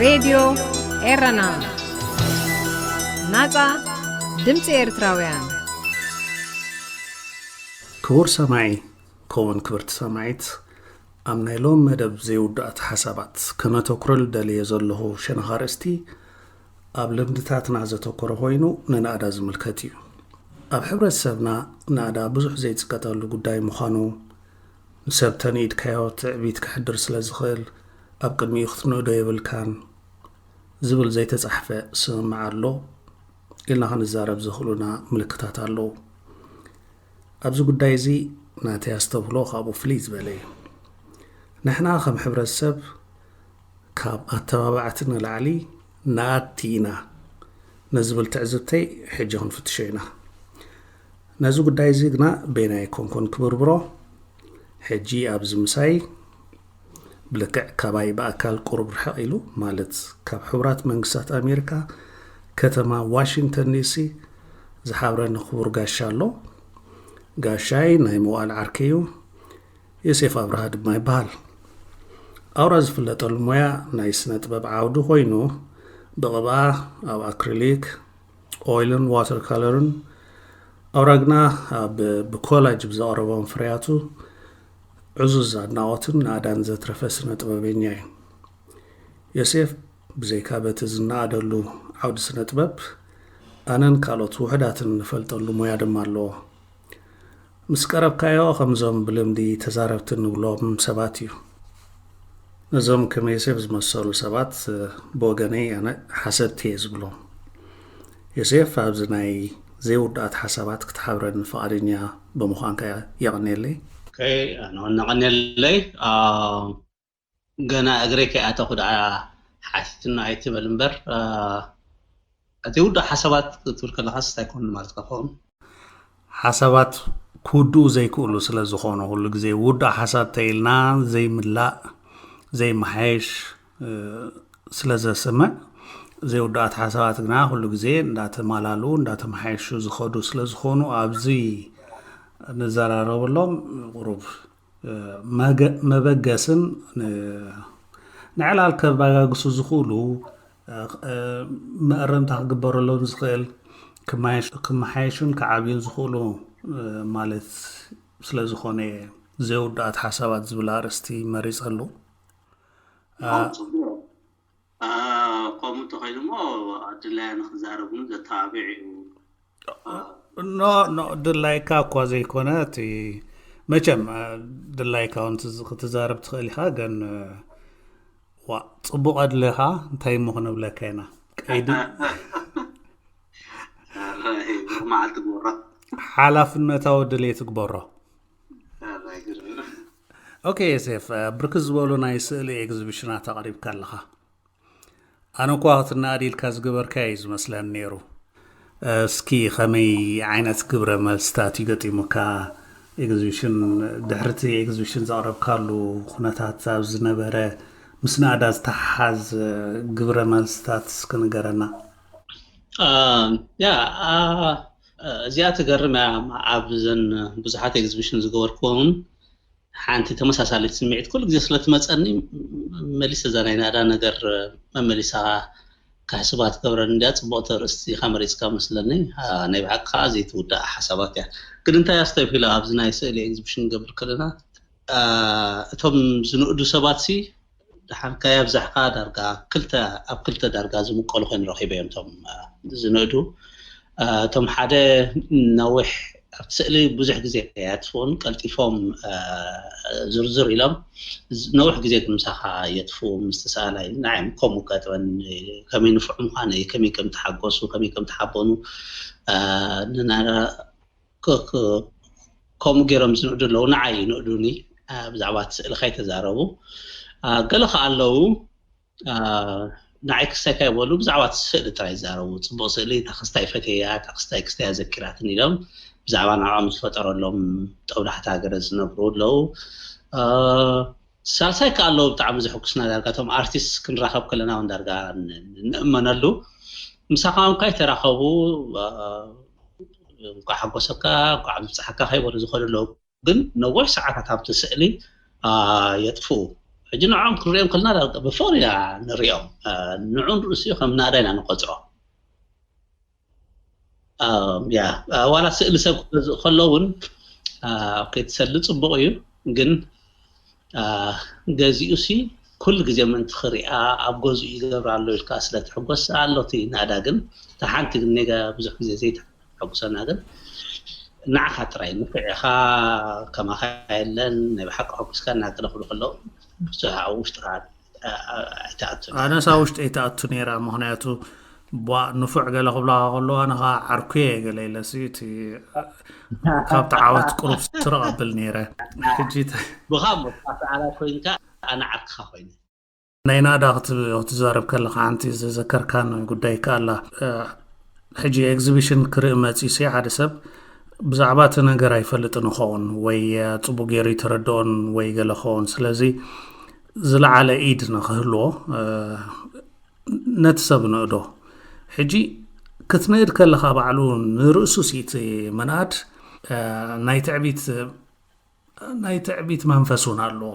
ሬድዮ ኤረና፣ ናጻ ድምጺ ኤርትራውያን። ክቡር ሰማዒ፣ ከምኡውን ክብርቲ ሰማዒት፣ ኣብ ናይ ሎም መደብ ዘይውዳእቲ ሓሳባት ከነተኩረሉ ደልየ ዘለኹ ሸነኽ ኣርእስቲ ኣብ ልምድታትና ዘተኮረ ኮይኑ ንናእዳ ዝምልከት እዩ። ኣብ ሕብረተሰብና ናእዳ ብዙሕ ዘይጽቀጠሉ ጉዳይ ምዃኑ፣ ንሰብ ተንኢድካዮ ትዕቢት ከሕድር ስለ ዝኽእል ኣብ ቅድሚኡ ክትንእዶ የብልካን ዝብል ዘይተጻሕፈ ስምምዕ ኣሎ ኢልና ክንዛረብ ዘኽእሉና ምልክታት ኣለዉ። ኣብዚ ጉዳይ እዚ ናተይ ኣስተብህሎ ካብኡ ፍልይ ዝበለ እዩ። ንሕና ከም ሕብረተሰብ ካብ ኣተባባዕቲ ንላዕሊ ነኣድቲ ኢና ንዝብል ትዕዝብተይ ሕጂ ክንፍትሾ ኢና። ነዚ ጉዳይ እዚ ግና በይናይ ኣይኮንኩን ክብርብሮ። ሕጂ ኣብዚ ምሳይ ብልክዕ ካባይ ብኣካል ቁሩብ ርሕቕ ኢሉ፣ ማለት ካብ ሕቡራት መንግስታት ኣሜሪካ ከተማ ዋሽንግተን ዲሲ ዝሓብረኒ ክቡር ጋሻ ኣሎ። ጋሻይ ናይ መዋእል ዓርከይ እዩ። ዮሴፍ ኣብርሃ ድማ ይበሃል። ኣውራ ዝፍለጠሉ ሞያ ናይ ስነ ጥበብ ዓውዲ ኮይኑ፣ ብቕብኣ ኣብ ኣክሪሊክ፣ ኦይልን ዋተር ካለርን፣ ኣውራ ግና ኣብ ብኮላጅ ብዘቕረቦም ፍርያቱ ዕዙዝ ኣድናቖትን ናእዳን ዘትረፈ ስነ ጥበበኛ እዩ። ዮሴፍ ብዘይካ በቲ ዝነኣደሉ ዓውዲ ስነ ጥበብ፣ ኣነን ካልኦት ውሑዳትን ንፈልጠሉ ሞያ ድማ ኣለዎ። ምስ ቀረብካዮ ከምዞም ብልምዲ ተዛረብቲ እንብሎም ሰባት እዩ። ነዞም ከም ዮሴፍ ዝመሰሉ ሰባት ብወገነይ ኣነ ሓሰብቲ እየ ዝብሎም። ዮሴፍ ኣብዚ ናይ ዘይውዳኣት ሓሳባት ክትሓብረኒ ፍቓደኛ ብምዃንካ የቐንየለይ። ኦኬ፣ ኣነ እውን ነቐንየለይ። አ፣ ገና እግረይ ከይኣተኹ ደኣ ሓቲትና ኣይትበል እምበር፣ አ፣ እቲ ውዳእ ሓሳባት ክትብል ከለኻስ እንታይ ኮን ማለት ከኸውን? ሓሳባት ክውድኡ ዘይክእሉ ስለ ዝኾኑ፣ ኩሉ ግዜ ውዳእ ሓሳብ ተኢልና ዘይምላእ ዘይመሓየሽ እ፣ ስለ ዘስምዕ፣ ዘይውዳኣት ሓሳባት ግና ኩሉ ግዜ እንዳተማላሉ እንዳተመሓየሹ ዝኸዱ ስለ ዝኾኑ ኣብዚ ንዘራረበሎም ቁሩብ እ፣ መገ- መበገስን ን- ንዕላል ከባጋግሱ ዝኽእሉ እ፣ እ፣ መእረምታ ክግበረሎም ዝኽእል ክማየሽ- ክመሓየሹን ክዓብዩን ዝኽእሉ እ፣ ማለት ስለ ዝኾነ እየ ዘይውዳኣት ሓሳባት ዝብል ኣርእስቲ መሪጸሉ። እ፣ ዋው፣ ጽቡቕ። አ፣ ከምኡ እንተኾይኑ እሞ ኣድላያ ንክዛረብ እውን ዘተባብዕ እዩ። ኖ ኖ፣ ድላይካ እኳ ዘይኮነ እቲ መቸም እ፣ ድላይካ እውን ትዝ- ክትዛረብ ትኽእል ኢኻ። ግን እ፣ ዋ ጽቡቕ ኣድለኻ እንታይ እሞ ክንብለካ ኢና? ቀይዲ ኣራይ፣ ብሩኽ መዓልቲ ግበሮ። ሓላፍነታዊ ድሌት ግበሮ። ኣራይ፣ ግርም። ኦኬ ዮሴፍ፣ እ፣ ብርክት ዝበሉ ናይ ስእሊ ኤግዚቢሽናት ኣቕሪብካ ኣለኻ። ኣነ እኳ ክትነኣድ ኢልካ ዝገበርካዮ እዩ ዝመስለኒ ነይሩ። እስኪ ከመይ ዓይነት ግብረ መልስታት እዩ ገጢሙካ? ኤግዚቢሽን፣ ድሕሪ እቲ ኤግዚቢሽን ዘቕረብካሉ ኩነታት ኣብ ዝነበረ ምስ ናእዳ ዝተሓሓዝ ግብረ መልስታት እስኪ ንገረና። ያ፣ እዚኣ ትገርም እያ። ኣብ ዘን ብዙሓት ኤግዚቢሽን ዝገበርኩዎም ሓንቲ ተመሳሳሊት ስምዒት ኩሉ ግዜ ስለ ትመፀኒ፣ መሊሰ እዛ ናይ ናእዳ ነገር መመሊሳ ክሕስባ ትገብረኒ እንድያ። ፅቡቕቲ ኣርእስቲ ኢኻ መሪፅካ መስለኒ። ናይ ብሓቂ ከዓ ዘይትውዳእ ሓሳባት እያ። ግን እንታይ ኣስተብሂለ ኣብዚ ናይ ስእሊ ኤግዚቢሽን ንገብር ከለና፣ እቶም ዝንእዱ ሰባት ሲ ደሓንካ ያብዛሕካ ዳርጋ ክልተ፣ ኣብ ክልተ ዳርጋ ዝምቀሉ ኮይኑ ረኺበዮም እቶም ዝንእዱ። እቶም ሓደ ነዊሕ ኣብቲ ስእሊ ብዙሕ ግዜ ኣየጥፍኡን፣ ቀልጢፎም ዝርዝር ኢሎም ነዊሕ ግዜ ግን ምሳኻ የጥፍኡ። ምስቲ ሰኣላይ ንዓይ ከምኡ ገጥመኒ፣ ከመይ ንፉዕ ምዃነይ፣ ከመይ ከም ተሓጎሱ፣ ከመይ ከም ተሓበኑ ንናራ ከምኡ ገይሮም ዝንእዱ ኣለዉ። ንዓይ ይንእዱኒ፣ ብዛዕባ እቲ ስእሊ ከይተዛረቡ። ገለ ከኣ ኣለዉ ንዓይ ክስታይ ከይበሉ ብዛዕባ እቲ ስእሊ ጥራይ ይዛረቡ። ጽቡቕ ስእሊ፣ እታ ክስታይ ፈትየያ፣ እታ ክስታይ ክስተያ ዘኪራትኒ ኢሎም ብዛዕባ ንዕኦም ዝፈጠረሎም ጠብዳሕታ ገለ ዝነግሩ ኣለዉ። ሳልሳይ ከኣ ኣለዉ ብጣዕሚ ዘሐጉስና፣ ዳርጋ እቶም ኣርቲስት ክንራኸብ ከለና እውን ዳርጋ ን- ንእመነሉ። ምሳኻ እውን ከይተራኸቡ እንኳዕ ሓጎሰካ፣ እንኳዕ ኣብዝብጻሓካ ከይበሉ ዝኸዱ ኣለዉ። ግን ነዊሕ ሰዓታት ኣብቲ ስእሊ የጥፍኡ። ሕጂ ንዕኦም ክንሪኦም ከለና ብፍቕሪ ኢና ንሪኦም። ንዑ ንርእሲ ከም ናዳ ኢና ንቆፅሮ። ያ ዋላ ስእሊ ሰብ ክገዝእ ከሎ እውን ከይትሰሊ ፅቡቅ እዩ። ግን ገዚኡ ሲ ኩሉ ግዜ ምእንቲ ክሪኣ ኣብ ገዝኡ ይገብር ኣሎ ኢልካ ስለ ትሕጎስ ኣሎ እቲ ናዳ። ግን እታ ሓንቲ ግን ኔጋ ብዙሕ ግዜ ዘይተሐጉሰና ግን ንዓኻ ጥራይ ንፍዕ ኢኻ፣ ከማኻ የለን፣ ናይ ብሓቂ ሕጉስካ እናገለ ክብሉ ከለዉ ብዙሕ ኣብ ውሽጥኻ ኣይትኣቱን። ኣነስ ኣብ ውሽጢ ኣይትኣቱ ነይራ። ምኽንያቱ ቧ ንፉዕ ገለ ክብላ ከለዋ ንኻ ዓርኩየ ገለ ኢለሲ እቲ ካብቲ ዓወት ቁሩብ ስርቕ ኣብል ነይረ። ሕጂ ተ- ብኻ እሞ ኣብቲ ዓላ ኮይንካ ኣነ ዓርክኻ ኮይነ። ናይ ናዳ ክት- ክትዛረብ ከለኻ ሓንቲ ዘዘከርካን ጉዳይ ከኣላ ሕጂ ኤግዚቢሽን ክርኢ መፂሲ ሓደ ሰብ ብዛዕባ እቲ ነገር ኣይፈልጥን ይኸውን ወይ ፅቡቅ ገይሩ ይተረድኦን ወይ ገለ ኸውን። ስለዚ ዝለዓለ ኢድ ንክህልዎ ነቲ ሰብ ንእዶ። ሕጂ ክትንእድ ከለኻ ባዕሉ ንርእሱ ሲ እቲ ምንኣድ ናይ ትዕቢት ናይ ትዕቢት መንፈስ እውን ኣለዎ።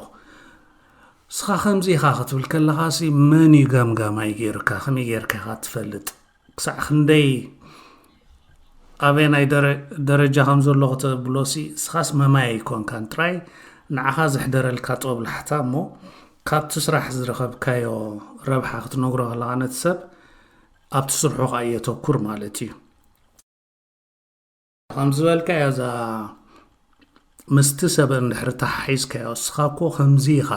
ንስኻ ከምዚ ኢኻ ክትብል ከለኻ ሲ መን እዩ ገምጋማይ ገይሩካ? ከመይ ጌርካ ኢኻ ትፈልጥ? ክሳዕ ክንደይ ኣበየናይ ደረ- ደረጃ ከም ዘሎ ክተብሎ ሲ ንስኻስ መማይ ኣይኮንካን። ጥራይ ንዓኻ ዘሕደረልካ ጦብላሕታ እሞ ካብቲ ስራሕ ዝረኸብካዮ ረብሓ ክትነግሮ ከለኻ ነቲ ሰብ ኣብቲ ስርሑ ከኣ የተኩር ማለት እዩ። ከም ዝበልካዮ እዛ ምስቲ ሰብ እንድሕሪ ተሓሒዝካዮ እስኻ እኮ ከምዚ ኢኻ፣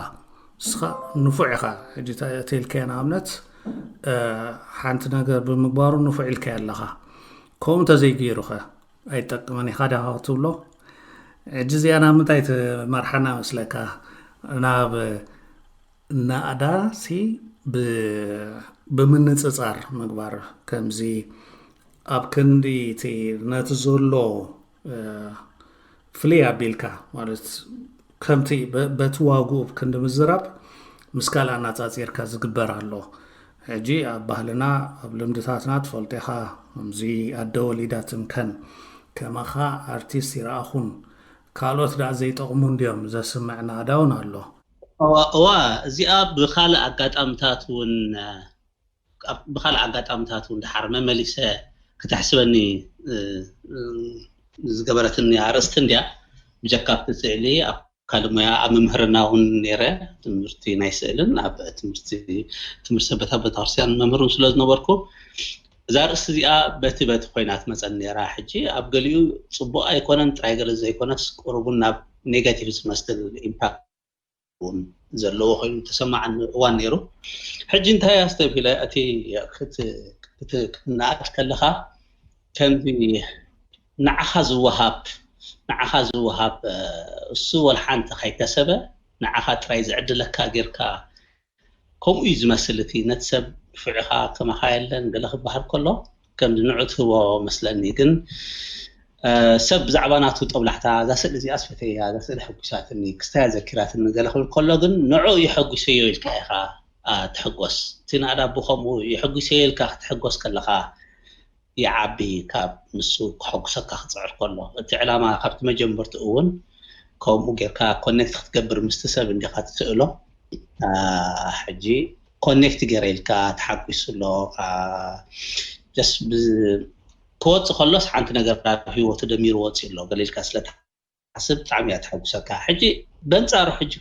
እስኻ ንፉዕ ኢኻ። ሕጂ እታ እተልካዮ ንኣብነት ሓንቲ ነገር ብምግባሩ ንፉዕ ኢልካዮ ኣለኻ። ከምኡ እንተዘይገይሩኸ ኣይጠቅምን ኢኻ ዲኻ ክትብሎ? ሕጂ እዚኣ ናብ ምንታይ ትመርሓና መስለካ? ናብ ናእዳ ሲ ብ- ብምንጽጻር ምግባር ከምዚ ኣብ ክንዲ እቲ ነቲ ዘሎ ፍልይ ኣቢልካ ማለት ከምቲ በቲ ዋግኡ ክንዲ ምዝራብ ምስ ካልእ ኣናጻጺርካ ዝግበር ኣሎ። ሕጂ ኣብ ባህልና ኣብ ልምድታትና ትፈልጦ ኢኻ፣ ከምዚ ኣደ ወሊዳ ትምከን፣ ከማኻ ኣርቲስት ይረኣኹን ካልኦት ደኣ ዘይጠቕሙ እንድዮም ዘስምዕ ናእዳ እውን ኣሎ። እዋ እዚኣ ብካልእ ኣጋጣምታት እውን ብካልእ ኣጋጣምታት እውን ድሓር መመሊሰ ክተሕስበኒ ዝገበረትኒ ኣርእስቲ እንድያ። ብጀካ ኣብቲ ስእሊ ኣብ ካልእ ሞያ ኣብ ምምህርና እውን ነይረ፣ ትምህርቲ ናይ ስእልን ኣብ ትምህርቲ ትምህርቲ ሰንበት ኣብ ቤተክርስትያን መምህርን ስለ ዝነበርኩ እዛ ኣርእስቲ እዚኣ በቲ በቲ ኮይና ትመፀኒ ነይራ። ሕጂ ኣብ ገሊኡ ፅቡቅ ኣይኮነን ጥራይ ገለ ዘይኮነስ ቁሩቡን ናብ ኔጋቲቭ ዝመስል ኢምፓክት እውን ዘለዎ ኮይኑ ተሰማዓኒ እዋን ነይሩ። ሕጂ እንታይ ኣስተብሂለ እቲ ክትናኣድ ከለኻ ከምዚ ንዓኻ ዝወሃብ ንዓኻ ዝወሃብ እሱ ወላ ሓንቲ ከይከሰበ ንዓኻ ጥራይ ዝዕድለካ ጌርካ ከምኡ እዩ ዝመስል። እቲ ነቲ ሰብ ንፉዕ ኢኻ ከማኻ የለን ገለ ክበሃል ከሎ ከምዚ ንዑ ትህቦ መስለኒ። ግን ሰብ ብዛዕባ ናቱ ጠብላሕታ እዛ ስእሊ እዚኣ ኣስፈተያ እዛ ስእሊ ሕጉሳትኒ ክስታያ ዘኪራትኒ ገለ ክብል ከሎ ግን ንዑ የሐጉሰዮ ኢልካ ኢኻ ትሕጎስ። እቲ ናእዳ ብኸምኡ የሐጉሰዮ ኢልካ ክትሕጎስ ከለኻ ይዓቢ ካብ ንሱ ከሐጉሰካ ክፅዕር ከሎ። እቲ ዕላማ ካብቲ መጀመርትኡ እውን ከምኡ ጌርካ ኮኔክት ክትገብር ምስቲ ሰብ እንዲኻ ትስእሎ። ሕጂ ኮኔክት ገይረ ኢልካ ተሓጒሱ ኣሎ። ስ ክወፅእ ከሎስ ሓንቲ ነገር ናብ ህይወቱ ደሚሩ ወፅእ ኣሎ ገለ ኢልካ ስለ ትሓስብ ብጣዕሚ እያ ተሐጉሰካ። ሕጂ በንፃሩ ሕጂ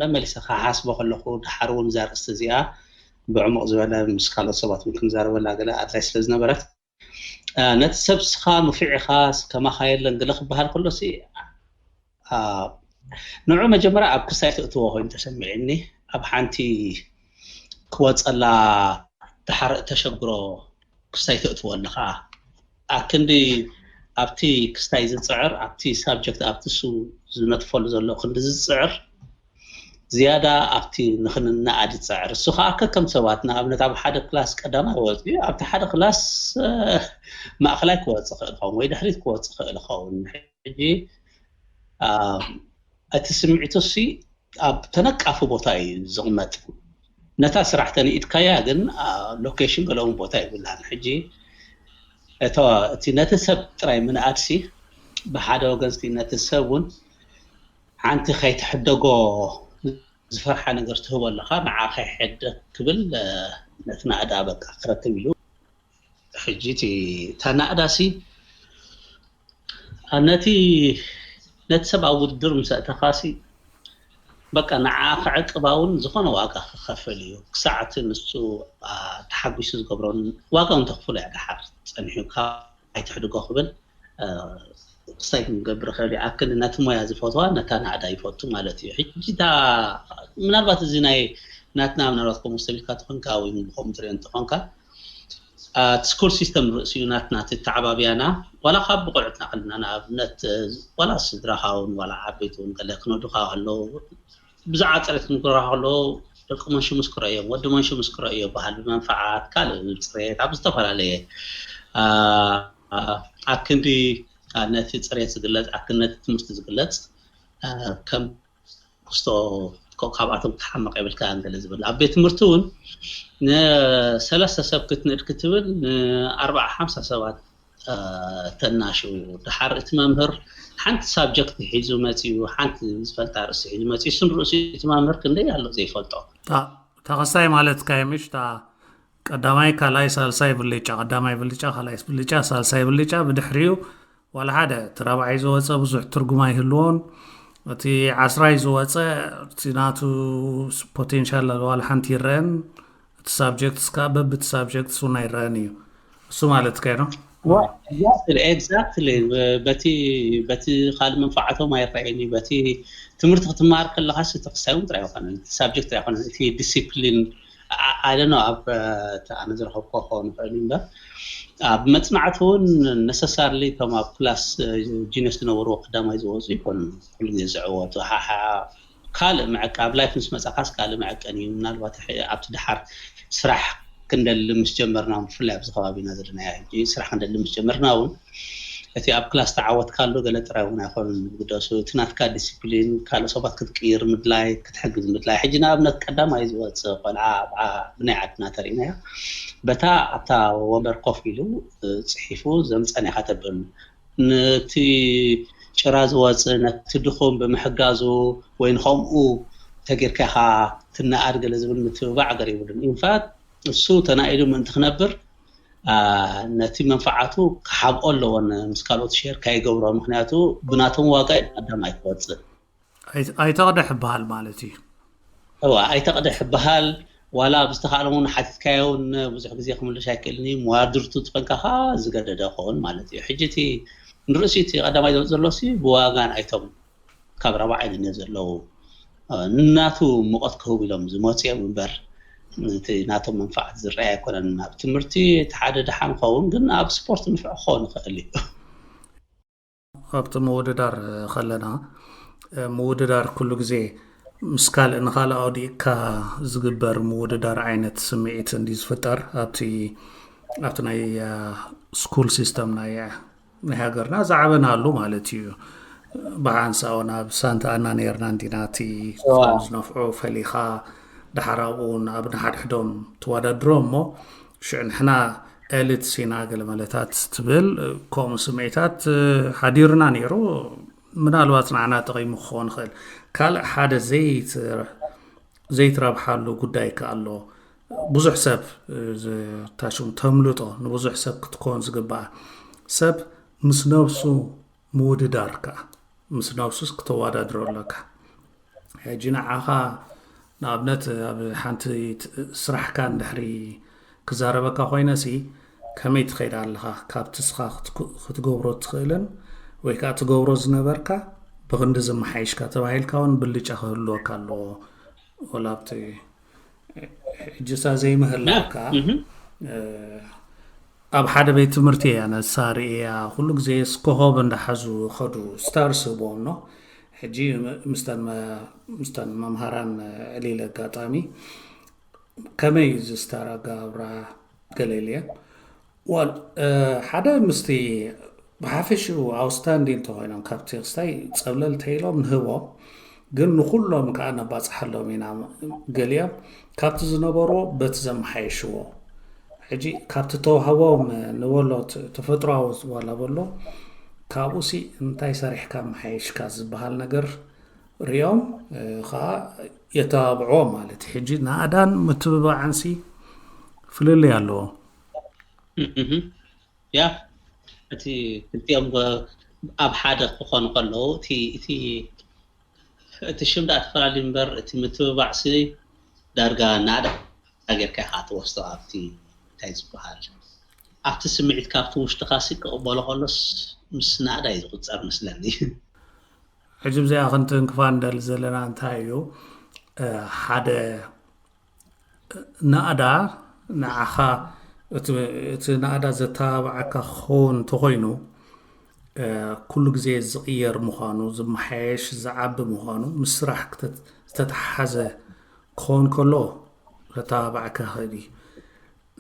መመሊሰ ክሓስቦ ከለኹ ድሓር እውን እዛ ርእስቲ እዚኣ ብዕሙቕ ዝበለ ምስ ካልኦት ሰባት እውን ክንዛረበላ ገለ ኣድላይ ስለ ዝነበረት ነቲ ሰብ ስኻ ንፉዕ ኢኻ ከማኻ የለን ገለ ክበሃል ከሎ ንዑ መጀመርያ ኣብ ክስታይ ትእትዎ ኮይኑ ተሰሚዕኒ። ኣብ ሓንቲ ክወፀላ ድሓር እተሸግሮ ክስታይ ትእትዎ ኣለኻ። ኣክንዲ ኣብቲ ክስታይ ዝፅዕር ኣብቲ ሳብጀክት ኣብቲ እሱ ዝነጥፈሉ ዘሎ ክንዲ ዝፅዕር ዝያዳ ኣብቲ ንክንነኣድ ይፅዕር። እሱ ከዓ ከከም ሰባት ንኣብነት ኣብ ሓደ ክላስ ቀዳማይ ወፂኡ ኣብቲ ሓደ ክላስ ማእኸላይ ክወፅእ ክእል ኸውን ወይ ድሕሪት ክወፅእ ክእል ኸውን። ሕጂ እቲ ስምዒቱ ሲ ኣብ ተነቃፊ ቦታ እዩ ዝቕመጥ። ነታ ስራሕ ተንኢድካያ ግን ሎኬሽን ገለውን ቦታ ይብላን። ሕጂ እቲ ነቲ ሰብ ጥራይ ምንኣድሲ ብሓደ ወገን ነቲ ሰብ እውን ሓንቲ ከይትሕደጎ ዝፈርሓ ነገር ትህቦ ኣለኻ፣ ንዓ ከይሐደ ክብል ነቲ ናእዳ በቃ ክረክብ ኢሉ። ሕጂ እቲ እታ ናእዳሲ ነቲ ነቲ ሰብ ኣብ ውድድር ምስ ኣእተኻሲ በቃ ንዓ ክዕቅባ እውን ዝኾነ ዋጋ ክኸፍል እዩ። ክሳዕ እቲ ንሱ ተሓጒሱ ዝገብሮን ዋጋ እውን ተኽፍሎ እያ። ደሓር ጸኒሑ ካብ ኣይትሕድጎ ክብል ክስታይ ክንገብር ይኽእል እዩ። ኣክል ነቲ ሞያ ዝፈትዋ ነታ ናእዳ ይፈቱ ማለት እዩ። ሕጂ እታ ምናልባት እዚ ናይ ናትና ምናልባት ከምኡ ሰቢልካ ትኾንካ ወይ ከምኡ ትሪኦ እንተኾንካ እቲ ስኩል ሲስተም ርእሲኡ ናትና ተተዓባብያና ዋላ ካብ ብቆልዑትና ከለና ንኣብነት ዋላ ስድራኻ እውን ዋላ ዓበይቲ እውን ገለ ክነዱኻ ከለዉ ብዛዕባ ፅሬት ክንክራ ከለዉ ደቂ መንሹ ምስ ክረእዮም ወዲ መንሹ ምስ ክረእዮ በሃል ብመንፈዓት ካልእ ብፅሬት ኣብ ዝተፈላለየ ኣክንዲ ነቲ ፅሬት ዝግለፅ ኣክንዲ ነቲ ትምህርቲ ዝግለፅ ከም ክስቶ ካብኣቶም ክትሓመቕ የብልካ ገለ ዝብል ኣብ ቤት ትምህርቲ እውን ንሰለስተ ሰብ ክትንእድ ክትብል ንኣርባዓ ሓምሳ ሰባት ተናሽው ድሓር እቲ መምህር ሓንቲ ሳብጀክት ሒዙ መፅኡ ሓንቲ ዝፈልጣ ርእሲ ሒዙ መፅኡ ስም ርእሲ እቲ መምህር ክንደይ ኣሎ ዘይፈልጦ ተኸስታይ ማለት ካየምሽ ቀዳማይ ካልኣይ ሳልሳይ ብልጫ ቀዳማይ ብልጫ ካልኣይ ብልጫ ሳልሳይ ብልጫ ብድሕሪኡ ዋላ ሓደ እቲ ራብዓይ ዝወፀ ብዙሕ ትርጉም ኣይህልዎን እቲ ዓስራይ ዝወፀ እቲ ናቱ ፖቴንሻል ዋላ ሓንቲ ይረአን እቲ ሳብጀክትስ ከዓ በብቲ ሳብጀክትስ እውን ኣይረአን እዩ እሱ ማለት ከ ነው exactly በቲ በቲ ካልእ መንፋዓቶም ኣይረአን እዩ በቲ ትምህርቲ ክትመሃር ከለካ ተክሳይ እውን ጥራይ ይኮነ ሳብጀክት ኣይኮነ እቲ ዲሲፕሊን ኣደኖ ኣብ ኣነ ዝረከብኮ ክኸውን ይኽእል እምበር ኣብ መፅናዕቲ እውን ነሰሳርሊ እቶም ኣብ ክላስ ጂነስ ዝነበሩ ቀዳማይ ዝወፁ ይኮኑ ኩሉ ግዜ ዝዕወቱ ሓሓ ካልእ መዐቀ ኣብ ላይፍ ምስ መፃካስ ካልእ መዐቀን እዩ ምናልባት ኣብቲ ድሓር ስራሕ ክንደሊ ምስ ጀመርና ብፍላይ ኣብዚ ከባቢና ዘለና ሕጂ ስራሕ ክንደሊ ምስ ጀመርና እውን እቲ ኣብ ክላስ ተዓወትካሉ ገለ ጥራይ እውን ኣይኮኑን ዝግደሱ እቲ ናትካ ዲስፕሊን ካልእ ሰባት ክትቅይር ምድላይ ክትሕግዝ ምድላይ ሕጂ ንኣብነት ቀዳማይ ዝወፅእ ቆልዓ ኣብዓ ብናይ ዓድና ተሪእናዮ በታ ኣብታ ወንበር ኮፍ ኢሉ ፅሒፉ ዘምፀን ኢካ ተብል ነቲ ጭራ ዝወፅእ ነቲ ድኹም ብምሕጋዙ ወይ ንከምኡ ተጌርካ ኢካ ትነኣድ ገለ ዝብል ምትብባዕ ገር ይብሉን ኢንፋት እሱ ተናኢዱ ምእንቲ ክነብር ነቲ መንፈዓቱ ክሓብኦ ኣለዎን ምስ ካልኦት ሸር ከይገብሮ ምክንያቱ ብናቶም ዋጋ እዩ ቀዳም ኣይትወፅእ ኣይተቕደሕ ይበሃል ማለት እዩ እዋ ኣይተቕደሕ ይበሃል ዋላ ብዝተኻእለ እውን ሓቲትካዮ እውን ብዙሕ ግዜ ክምልሽ ኣይክእልን እዩ መዋድርቱ ዝፈንካ ከዓ ዝገደደ ክኸውን ማለት እዩ ሕጂ እቲ ንርእሲ እቲ ቀዳማይ ዘሎ ሲ ብዋጋን ኣይቶም ካብ ራብዓይ ድነ ዘለዉ ናቱ ሙቐት ክህቡ ኢሎም ዝመፅኦም እምበር እቲ ናቶም መንፋዓት ዝረኣይ ኣይኮነን ኣብ ትምህርቲ እቲ ሓደ ድሓን ኸውን ግን ኣብ ስፖርት ንፍዕ ክኸውን ይኽእል እዩ ኣብቲ ምውድዳር ከለና ምውድዳር ኩሉ ግዜ ምስ ካልእ ንካልእ ኣውዲእካ ዝግበር ምውድዳር ዓይነት ስምዒት እንዲ ዝፍጠር ኣብቲ ኣብቲ ናይ ስኩል ሲስተም ናይ ናይ ሃገርና ዝዓበናሉ ማለት እዩ ብሓንሳኡ ናብ ሳንታ ኣና ነርና እንዲና እቲ ዝነፍዑ ፈሊኻ ድሓር ኣብኡ ናብ ንሓድሕዶም ትወዳድሮ እሞ ሽዕ ንሕና ኤሊትስ ኢና ገለ መለታት ትብል ከምኡ ስምዒታት ሓዲርና ነይሩ ምናልባት ንዓና ጠቒሙ ክኸውን ይኽእል ካልእ ሓደ ዘይትረብሓሉ ጉዳይ ከ ኣሎ ብዙሕ ሰብ ታሽም ተምልጦ ንብዙሕ ሰብ ክትኮን ዝግባኣ ሰብ ምስ ነብሱ ምውድዳር ከዓ ምስ ነብሱስ ክተወዳድሮ ኣለካ ሕጂ ንዓኻ ንኣብነት ኣብ ሓንቲ ስራሕካ እንድሕሪ ክዛረበካ ኮይነሲ ከመይ ትኸይድ ኣለኻ ካብቲ ስኻ ክትገብሮ ትኽእልን ወይ ከዓ ትገብሮ ዝነበርካ ብክንዲ ዝመሓይሽካ ተባሂልካ እውን ብልጫ ክህልወካ ኣለዎ ወላ ኣብቲ ሕጅሳ ዘይምህላካ ኣብ ሓደ ቤት ትምህርቲ እያ ነሳ ርእያ ኩሉ ግዜ ስኮሆብ እንዳሓዙ ከዱ ስታርስ ህቦም ኖ ሕጂ ምስተን መምሃራን ዕሊለ ኣጋጣሚ ከመይ ዝስታር ኣጋብራ ገለ ኢለ ዋል ሓደ ምስቲ ብሓፈሽኡ ኣውስታንዲን ተኮይኖም ካብቲ ክስታይ ፀብለል ተይሎም ንህቦም ግን ንኩሎም ከዓ ነባፅሓሎም ኢና ገሊኦም ካብቲ ዝነበርዎ በቲ ዘመሓየሽዎ ሕጂ ካብቲ ተዋህቦም ንበሎ ተፈጥሯዊ ዋላ በሎ ካብኡሲ እንታይ ሰሪሕካ መሓየሽካ ዝበሃል ነገር ሪኦም ከዓ የተባብዕዎ ማለት እዩ። ሕጂ ናእዳን ምትብባዕንሲ ፍልልይ ኣለዎ። ያ እቲ ክልቲኦም ኣብ ሓደ ክኾኑ ከለዉ እቲ እቲ እቲ ሽም ደኣ ተፈላለዩ እምበር እቲ ምትብባዕሲ ዳርጋ ናእዳ ጌርካ ኢኻ ትወስዶ ኣብቲ እንታይ ዝበሃል ኣብቲ ስምዒት ካብቲ ውሽጥኻ ሲ ክቕበሎ ከሎስ ምስ ናእዳ እዩ ዝቁፀር መስለኒ። ሕጂ ብዚኣ ክንትንክፋ ንደሊ ዘለና እንታይ እዩ ሓደ ናእዳ ንዓኻ እቲ ናእዳ ዘተባብዓካ ክኸውን እንተኾይኑ ኩሉ ግዜ ዝቕየር ምዃኑ ዝመሓየሽ ዝዓቢ ምዃኑ ምስ ስራሕ ዝተተሓሓዘ ክኸውን ከሎ ዘተባብዓካ ይኽእል እዩ።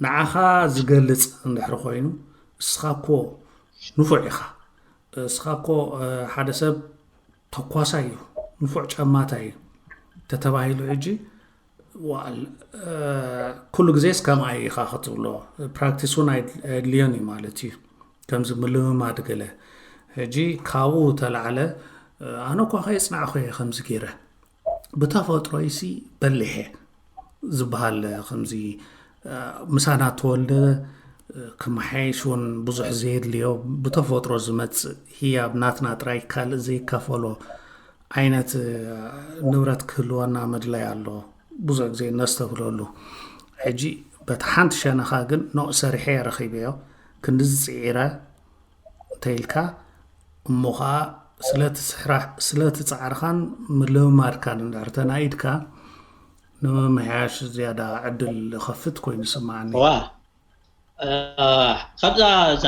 ንዓኻ ዝገልጽ እንድሕር ኮይኑ እስኻ እኮ ንፉዕ ኢኻ። እስኻ እኮ ሓደ ሰብ ተኳሳይ እዩ፣ ንፉዕ ጨማታይ እዩ ተተባሂሉ ሕጂ ዋል ኩሉ ግዜስ ከምኣ ኢኻ ክትብሎ ፕራክቲስ እውን ኣየድልዮን እዩ ማለት እዩ። ከምዚ ምልምማድ ገለ ሕጂ ካብኡ ተላዕለ ኣነ እኳ ከየፅናዕኹ እየ ከምዚ ገይረ ብተፈጥሮይሲ በሊሕ እየ ዝበሃል ከምዚ ምሳና ተወልደ ክመሓየሽ እውን ብዙሕ ዘየድልዮ ብተፈጥሮ ዝመፅእ ህያብ ናትና ጥራይ ካልእ ዘይካፈሎ ዓይነት ንብረት ክህልወና መድላይ ኣሎ። ብዙሕ ግዜ ነስተብህለሉ። ሕጂ በቲ ሓንቲ ሸነኻ ግን ኖእ ሰሪሐ እየ ረኺበዮ ክንድዚ ፅዒረ እንተኢልካ እሞ ከዓ ስለቲ ስራሕ ስለቲ ፃዕርኻን ምልምማድካን እንድሕር ተናኢድካ ንምምሕያሽ ዝያዳ ዕድል ከፍት ኮይኑ ይስማዓኒ። ዋ ካብዛ እዛ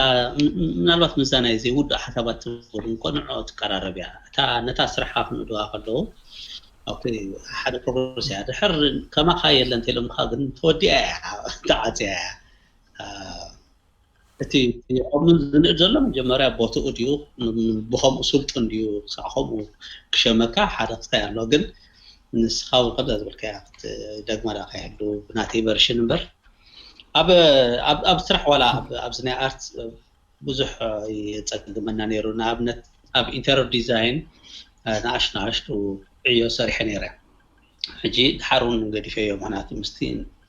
ምናልባት ምዛ ናይ ዘይውዱእ ሓሳባት ትብል እንኮ ንዕኦ ትቀራረብ እያ። እታ ነታ ስራሕካ ክንእድዋ ከለዉ ኣብቲ ሓደ ፕሮግረስ እያ። ድሕር ከማኻ የለን እንተኢሎምካ ግን ተወዲኣ እያ ተዓፅያ እያ። እቲ ከምኡ ዝንእድ ዘሎ መጀመርያ ቦትኡ ድዩ ብከምኡ ስልጡን ድዩ ክሳዕ ከምኡ ክሸመካ ሓደ ክስታይ ኣሎ። ግን ንስኻ እውን ከምዛ ዝበልካያ ክትደግማ ዳ ከይህሉ ብናተይ ቨርሽን እምበር ኣብ ኣብ ኣብ ስራሕ ዋላ ኣብ- ኣብዚ ናይ ኣርት ብዙሕ የፀግመና ነይሩ። ንኣብነት ኣብ ኢንተሪር ዲዛይን ንኣሽ ንኣሽቱ ዕዮ ሰሪሐ ነይረ። ሕጂ ድሓር እውን ገዲፈዮ፣ ምክንያቱ ምስቲ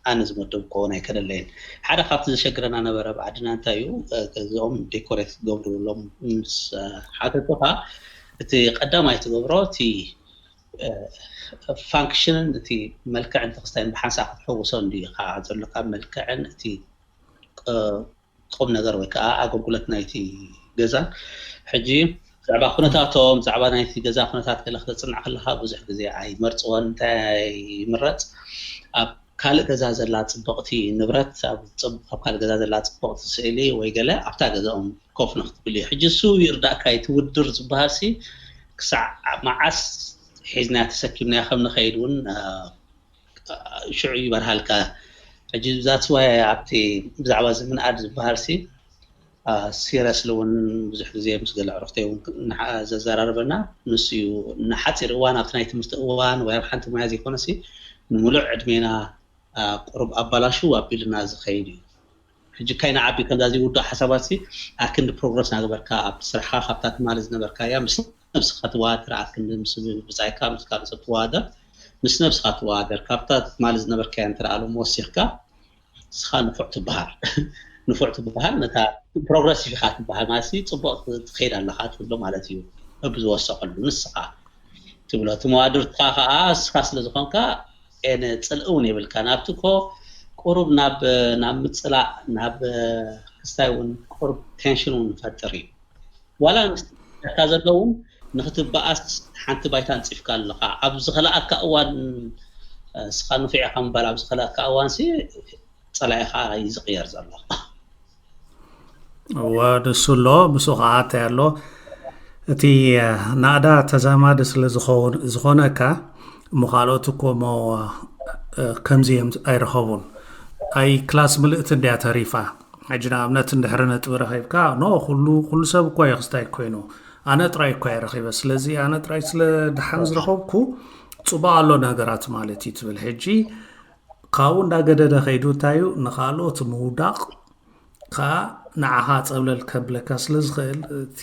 ኣነ ዝመደብኮ ናይ ከለለየን ሓደ ካብቲ ዘሸግረና ነበረ ኣብ ዓድና እንታይ እዩ፣ ገዝኦም ዴኮሬት ክገብሩሎም ምስ ሓተቱኻ እቲ ቀዳማይ ትገብሮ እቲ ፋንክሽንን እቲ መልክዕን ተክስታይን ብሓንሳእ ክትሕውሶ እንድዩ ኢኻ ዘሎካ፣ መልክዕን እቲ ቁም ነገር ወይ ከዓ ኣገልግሎት ናይቲ ገዛ። ሕጂ ብዛዕባ ኩነታቶም ብዛዕባ ናይቲ ገዛ ኩነታት ገለ ክተፅንዕ ከለካ ብዙሕ ግዜ ኣይመርፅዎን። እንታይ ይምረፅ? ኣብ ካልእ ገዛ ዘላ ፅብቕቲ ንብረት፣ ኣብ ካልእ ገዛ ዘላ ፅብቕቲ ስእሊ ወይ ገለ ኣብታ ገዛኦም ኮፍ ንክትብል እዩ። ሕጂ እሱ ይርዳእካ እቲ ውድድር ዝበሃል ሲ ክሳዕ መዓስ ሒዝናያ ተሰኪምናያ ከም ንኸይድ እውን ሽዑ ይበርሃልካ። ሕጂ that's why ኣብቲ ብዛዕባ እዚ ምንኣድ ዝበሃል ሲ ሲረስሊ እውን ብዙሕ ግዜ ምስ ገለ ዕሩክተይ እውን ዘዘራርበና ንሱ እዩ። ንሓፂር እዋን ኣብቲ ናይ ትምህርቲ እዋን ወይ ኣብ ሓንቲ ሙያ ዘይኮነ ሲ ንምሉእ ዕድሜና ቁሩብ ኣባላሹ ኣቢሉና ዝኸይድ እዩ። ሕጂ ካይ ንዓቢ ከምዛ ዘይውዳእ ሓሳባት ሲ ኣክንዲ ፕሮግረስ ናገበርካ ኣብ ስራሕካ ካብታ ትማሊ ዝነበርካያ ምስ ነብስካ ትወዳደር ኣክንዲ ምስ ብፃይካ ምስ ካልእ ሰብ ትወዳደር ምስ ነብስካ ትወዳደር ካብታ ትማሊ ዝነበርካያ እንተ ደኣ ሎም ወሲኽካ ንስኻ ንፉዕ ትበሃል ንፉዕ ትበሃል ነታ ፕሮግረሲቭ ኢኻ ትበሃል ማለት ሲ ፅቡቅ ትኸይድ ኣለኻ ትብሎ ማለት እዩ። በብዝወሰኸሉ ንስኻ ትብሎ እቲ መዋድርትኻ ከዓ ንስኻ ስለ ዝኾንካ ኤነ ፅልኢ እውን የብልካ ናብቲ እኮ ቁሩብ ናብ ናብ ምፅላእ ናብ ክስታይ እውን ቁሩብ ቴንሽን እውን ንፈጥር እዩ ዋላ ንስካ ዘለውን ንክትበኣስ ሓንቲ ባይታ ኣንፂፍካ ኣለካ ኣብ ዝኸለኣካ እዋን ስኻ ንፍዕ ኢኻ ምባል ኣብ ዝኸለኣካ እዋን ሲ ፀላኢኻ እዩ ዝቕየር ዘሎ እወ ንሱ ኣሎ ምስኡ ከዓ እንታይ ኣሎ እቲ ናእዳ ተዛማዲ ስለ ዝኾነካ እሞ ካልኦት እኮ እሞ ከምዚ እዮም ኣይረኸቡን ኣይ ክላስ ምልእቲ እንድያ ተሪፋ ሕጂ ንኣብነት እንድሕሪ ነጥቢ ረኺብካ ኖ ኩሉ ኩሉ ሰብ እኮ እዩ ክስታይ ኮይኑ ኣነ ጥራይ እኮ እየ ረኺበ ስለዚ ኣነ ጥራይ ስለ ድሓን ዝረኸብኩ ፅቡቅ ኣሎ ነገራት ማለት እዩ ትብል ሕጂ ካብኡ እንዳገደደ ከይዱ እንታይ እዩ ንካልኦት ምውዳቅ ከዓ ንዓኻ ፀብለል ከብለካ ስለ ዝኽእል እቲ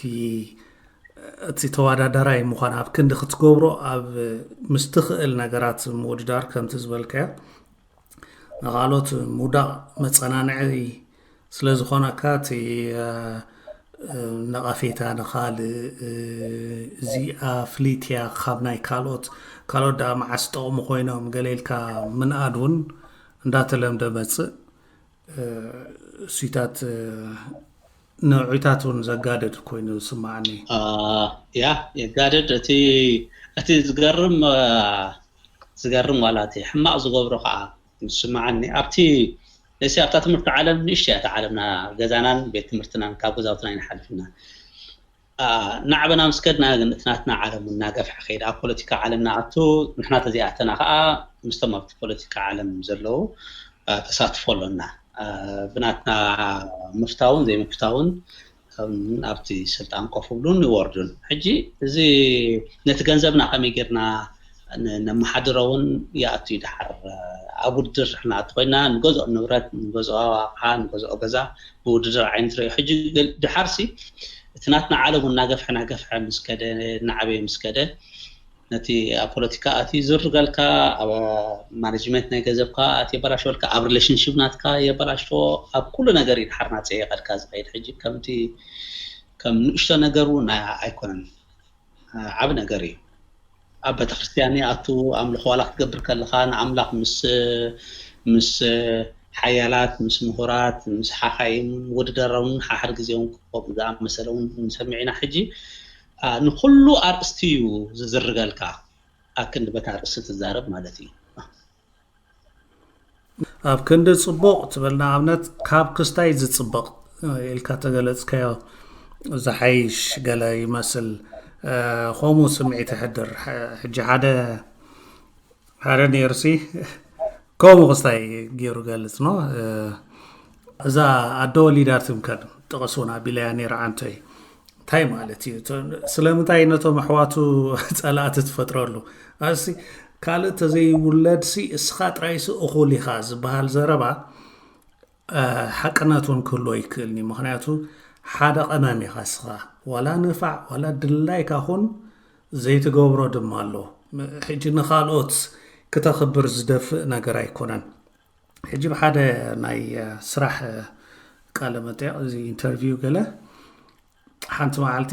እቲ ተወዳዳራይ ምዃን ኣብ ክንዲ ክትገብሮ ኣብ ምስ ትኽእል ነገራት ምውድዳር ከምቲ ዝበልካዮ ንኻልኦት ምውዳቕ መጸናንዒ ስለ ዝኾነካ እቲ ነቐፌታ ንኻልእ እዚኣ ፍልይቲ እያ ካብ ናይ ካልኦት ካልኦት ደኣ መዓስ ጠቕሙ ኮይኖም ገለ ኢልካ ምንኣድ እውን እንዳተለምደ መጽእ እሱታት ንዕታት እውን ዘጋደድ ኮይኑ ዝስማዓኒ። ያ የጋድድ። እቲ እቲ ዝገርም ዝገርም ዋላ እቲ ሕማቕ ዝገብሮ ከዓ ዝስማዓኒ ኣብቲ ነሲ ኣብታ ትምህርቲ ዓለም ንእሽቶ እያ እታ ዓለምና፣ ገዛናን ቤት ትምህርትናን ካብ ገዛውትና ይንሓልፍና። ናዕበና ምስ ከድና ግን እቲ ናትና ዓለም እናገፍሐ ከይድ ኣብ ፖለቲካ ዓለም ንኣቱ። ንሕና ተዚኣተና ከዓ ምስቶም ኣብቲ ፖለቲካ ዓለም ዘለዉ ተሳትፎ ኣሎና። ብናትና ምፍታውን ዘይምፍታውን ኣብቲ ስልጣን ኮፍ ብሉን ይወርዱን። ሕጂ እዚ ነቲ ገንዘብና ከመይ ጌርና ነመሓድሮ እውን ይኣቱ እዩ። ድሓር ኣብ ውድድር ንኣቱ ኮይና ንገዝኦ ንብረት፣ ንገዝኦ ኣቕሓ፣ ንገዝኦ ገዛ ብውድድር ዓይነት ርእዮ። ሕጂ ድሓርሲ እቲ ናትና ዓለም እናገፍሐ እናገፍሐ ምስ ከደ እናዓበየ ምስ ከደ ነቲ ኣብ ፖለቲካ ኣትዩ ዝርገልካ ኣብ ማኔጅመንት ናይ ገንዘብካ ኣትዩ የበላሽወልካ፣ ኣብ ሪሌሽንሽፕ ናትካ የበላሽዎ፣ ኣብ ኩሉ ነገር እዩ ድሓር ናፀ የቐድካ ዝኸይድ። ሕጂ ከምቲ ከም ንእሽቶ ነገር እውን ኣይኮነን፣ ዓብ ነገር እዩ። ኣብ ቤተክርስትያን ኣቱ ኣምልኾ ዋላ ክትገብር ከለኻ ንኣምላኽ ምስ ምስ ሓያላት ምስ ምሁራት ምስ ሓኻይም ውድደሮምን ሓሓር ግዜውን ከምኡ ዝኣመሰለ እውን ንሰምዕ ኢና። ሕጂ ንኩሉ ኣርእስቲ እዩ ዝዝርገልካ ኣክንዲ በታ ኣርእስቲ ትዛረብ ማለት እዩ። ኣብ ክንዲ ጽቡቕ ትብል ንኣብነት ካብ ክስታይ ዝጽብቕ ኢልካ ተገለጽካዮ ዝሓይሽ ገለ ይመስል። ከምኡ ስምዒት ይሕድር። ሕጂ ሓደ ሓደ ነይርሲ ከምኡ ክስታይ ገይሩ ገልጽ ነው። እዛ ኣደ ወሊዳ ትምከን ጥቕሱን ኣቢለያ ነይራ ዓንቶይ እንታይ ማለት እዩ? ስለምንታይ ነቶም ኣሕዋቱ ጸላእቲ ትፈጥረሉ? ኣሲ ካልእ ተዘይውለድሲ እስኻ ጥራይሲ እኹል ኢኻ ዝበሃል ዘረባ ሓቅነት እውን ክህልዎ ይክእልኒ። ምክንያቱ ሓደ ቀመም ኢኻ እስኻ ዋላ ንፋዕ ዋላ ድላይካ ኩን ዘይትገብሮ ድማ ኣሎ። ሕጂ ንኻልኦት ክተኽብር ዝደፍእ ነገር ኣይኮነን። ሕጂ ብሓደ ናይ ስራሕ ቃለ መጠየቕ እዚ ኢንተርቪው ገለ ሓንቲ መዓልቲ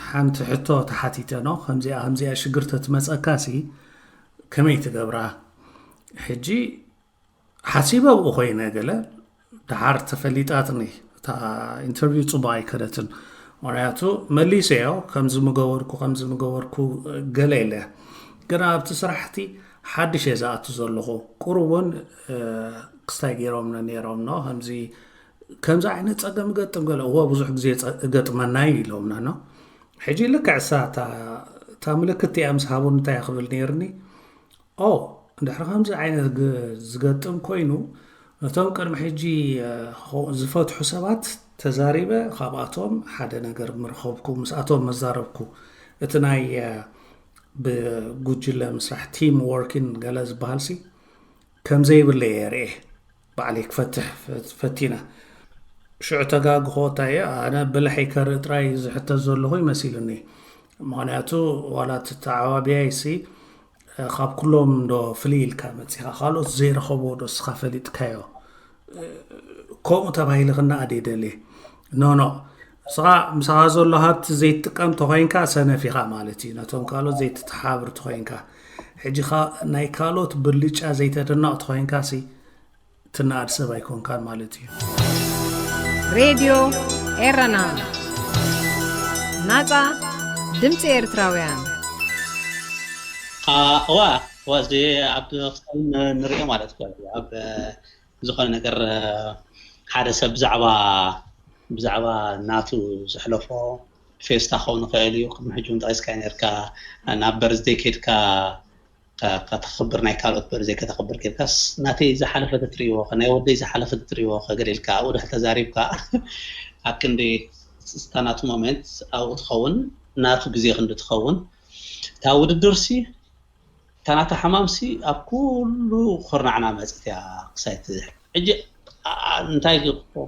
ሓንቲ ሕቶ ተሓቲተ ነው ከምዚኣ ከምዚኣ ሽግር ተትመፀካ ሲ ከመይ ትገብራ? ሕጂ ሓሲበ ኣብኡ ኮይነ ገለ ደሓር ተፈሊጣትኒ እታ ኢንተርቪው ፅቡቅ ኣይከደትን። ምክንያቱ መሊሰዮ ከምዚ ምገበርኩ ከምዚ ምገበርኩ ገለ የለ ግን ኣብቲ ስራሕቲ ሓድሽ እየ ዝኣቱ ዘለኹ። ቁሩብ እውን ክስታይ ገይሮም ነይሮም ነው ከምዚ ከምዚ ዓይነት ፀገም እገጥም ገለ እዎ ብዙሕ ግዜ እገጥመና እዩ ኢሎምና ነው። ሕጂ ልክዕ እሳ እታ ምልክት እያ ምስ ሃቡን እንታይ ክብል ነይርኒ ኦ እንድሕር ከምዚ ዓይነት ዝገጥም ኮይኑ ነቶም ቅድሚ ሕጂ ዝፈትሑ ሰባት ተዛሪበ ካብኣቶም ሓደ ነገር ምረኸብኩ ምስኣቶም መዛረብኩ። እቲ ናይ ብጉጅለ ምስራሕ ቲም ወርኪን ገለ ዝበሃል ሲ ከምዘይብለ እየ ርኤ ባዕለይ ክፈትሕ ፈቲነ። ሽዑ ተጋግኾ እንታይ እየ ኣነ ብልሐይ ከርኢ ጥራይ ዝሕተት ዘለኹ ይመሲሉኒ። ምኽንያቱ ዋላ እቲ ተዓባብያይ ሲ ካብ ኩሎም ዶ ፍልይ ኢልካ መፂኻ ካልኦት ዘይረኸብዎ ዶ እስኻ ፈሊጥካዮ? ከምኡ ተባሂለ ክነኣድ እየ ደልየ። ኖ ኖ እስኻ ምሳኻ ዘሎ ሃብቲ ዘይትጥቀም ተኾይንካ ሰነፍ ኢኻ ማለት እዩ። ነቶም ካልኦት ዘይትተሓብር ተኾይንካ ሕጂ ናይ ካልኦት ብልጫ ዘይተደነቕ ተኾይንካ ሲ ትነኣድ ሰብ ኣይኮንካን ማለት እዩ። ሬድዮ ኤረና ናጻ ድምፂ ኤርትራውያን እዋ እዋ እዚ ኣብ ክሳብ ንሪኦ ማለት እኮ ኣብ ዝኾነ ነገር ሓደ ሰብ ብዛዕባ ብዛዕባ ናቱ ዘሕለፎ ፌስታ ክኸውን ይኽእል እዩ። ቅድሚ ሕጂ እውን ጠቒስካ ነርካ ናብ በርዝደይ ከድካ ከተኽብር ናይ ካልኦት በርዘይ ከተኽብር ጌርካስ ናተይ ዝሓለፈ ተትርእይዎ ናይ ወደይ ዝሓለፈ ተትርእይዎ ከገለ ኢልካ ኣብኡ ድሕር ተዛሪብካ ኣብ ክንዲ ስታናቱ ሞሜንት ኣብኡ ትኸውን ናቱ ግዜ ክንዲ ትኸውን እታ ውድድር ሲ እታ ናታ ሕማም ሲ ኣብ ኩሉ ኩርናዕና መፅት እያ ክሳይ ትዝሕ ሕጂ እንታይ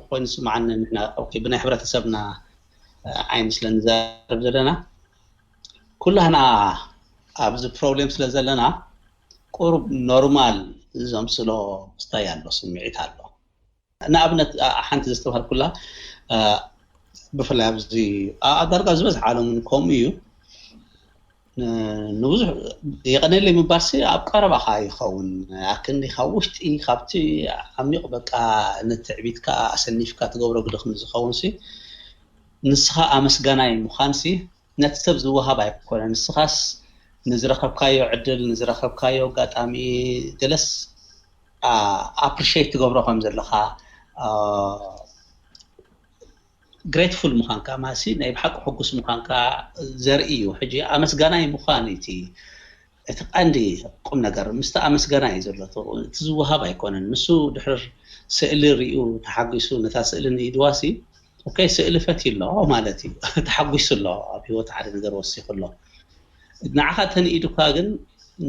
ኮይኑ ስምዓኒ ንሕና ብናይ ሕብረተሰብና ዓይኒ ስለ ንዛረብ ዘለና ኩላህና ኣብዚ ፕሮብሌም ስለ ዘለና ቁሩብ ኖርማል ዘምስሎ ክስታይ ኣሎ፣ ስምዒት ኣሎ። ንኣብነት ሓንቲ ዘስተብሃልኩላ፣ ብፍላይ ኣብዚ ዳርጋ ዝበዝሕ ዓለምን ከምኡ እዩ። ንብዙሕ የቐነለይ ምባልሲ ኣብ ቀረባኻ ይኸውን። ኣክንዲ ካብ ውሽጢ ካብቲ ዓሚቕ በቃ ንትዕቢትካ ኣሰኒፍካ ትገብሮ ግድኽም ዝኸውን ሲ ንስኻ ኣመስጋናይ ምዃንሲ ነቲ ሰብ ዝወሃብ ኣይኮነን። ንስኻስ ንዝረኸብካዮ ዕድል፣ ንዝረኸብካዮ ኣጋጣሚ ገለስ ኣፕሪሼት ትገብሮ ከም ዘለኻ፣ ግሬትፉል ምዃንካ ማሲ ናይ ብሓቂ ሕጉስ ምዃንካ ዘርኢ እዩ። ሕጂ ኣመስጋናይ ምዃን እቲ እቲ ቀንዲ ቁም ነገር ምስቲ ኣመስገና እዩ ዘሎ። እቲ ዝወሃብ ኣይኮነን። ንሱ ድሕር ስእሊ ሪኡ ተሓጒሱ ነታ ስእሊ ንኢድዋሲ ኦኬ ስእሊ ፈትዩ ኣሎ ማለት እዩ። ተሓጒሱ ኣሎ፣ ኣብ ህይወት ሓደ ነገር ወሲኹ ኣሎ። ንዓኻ ተንኢዱካ ግን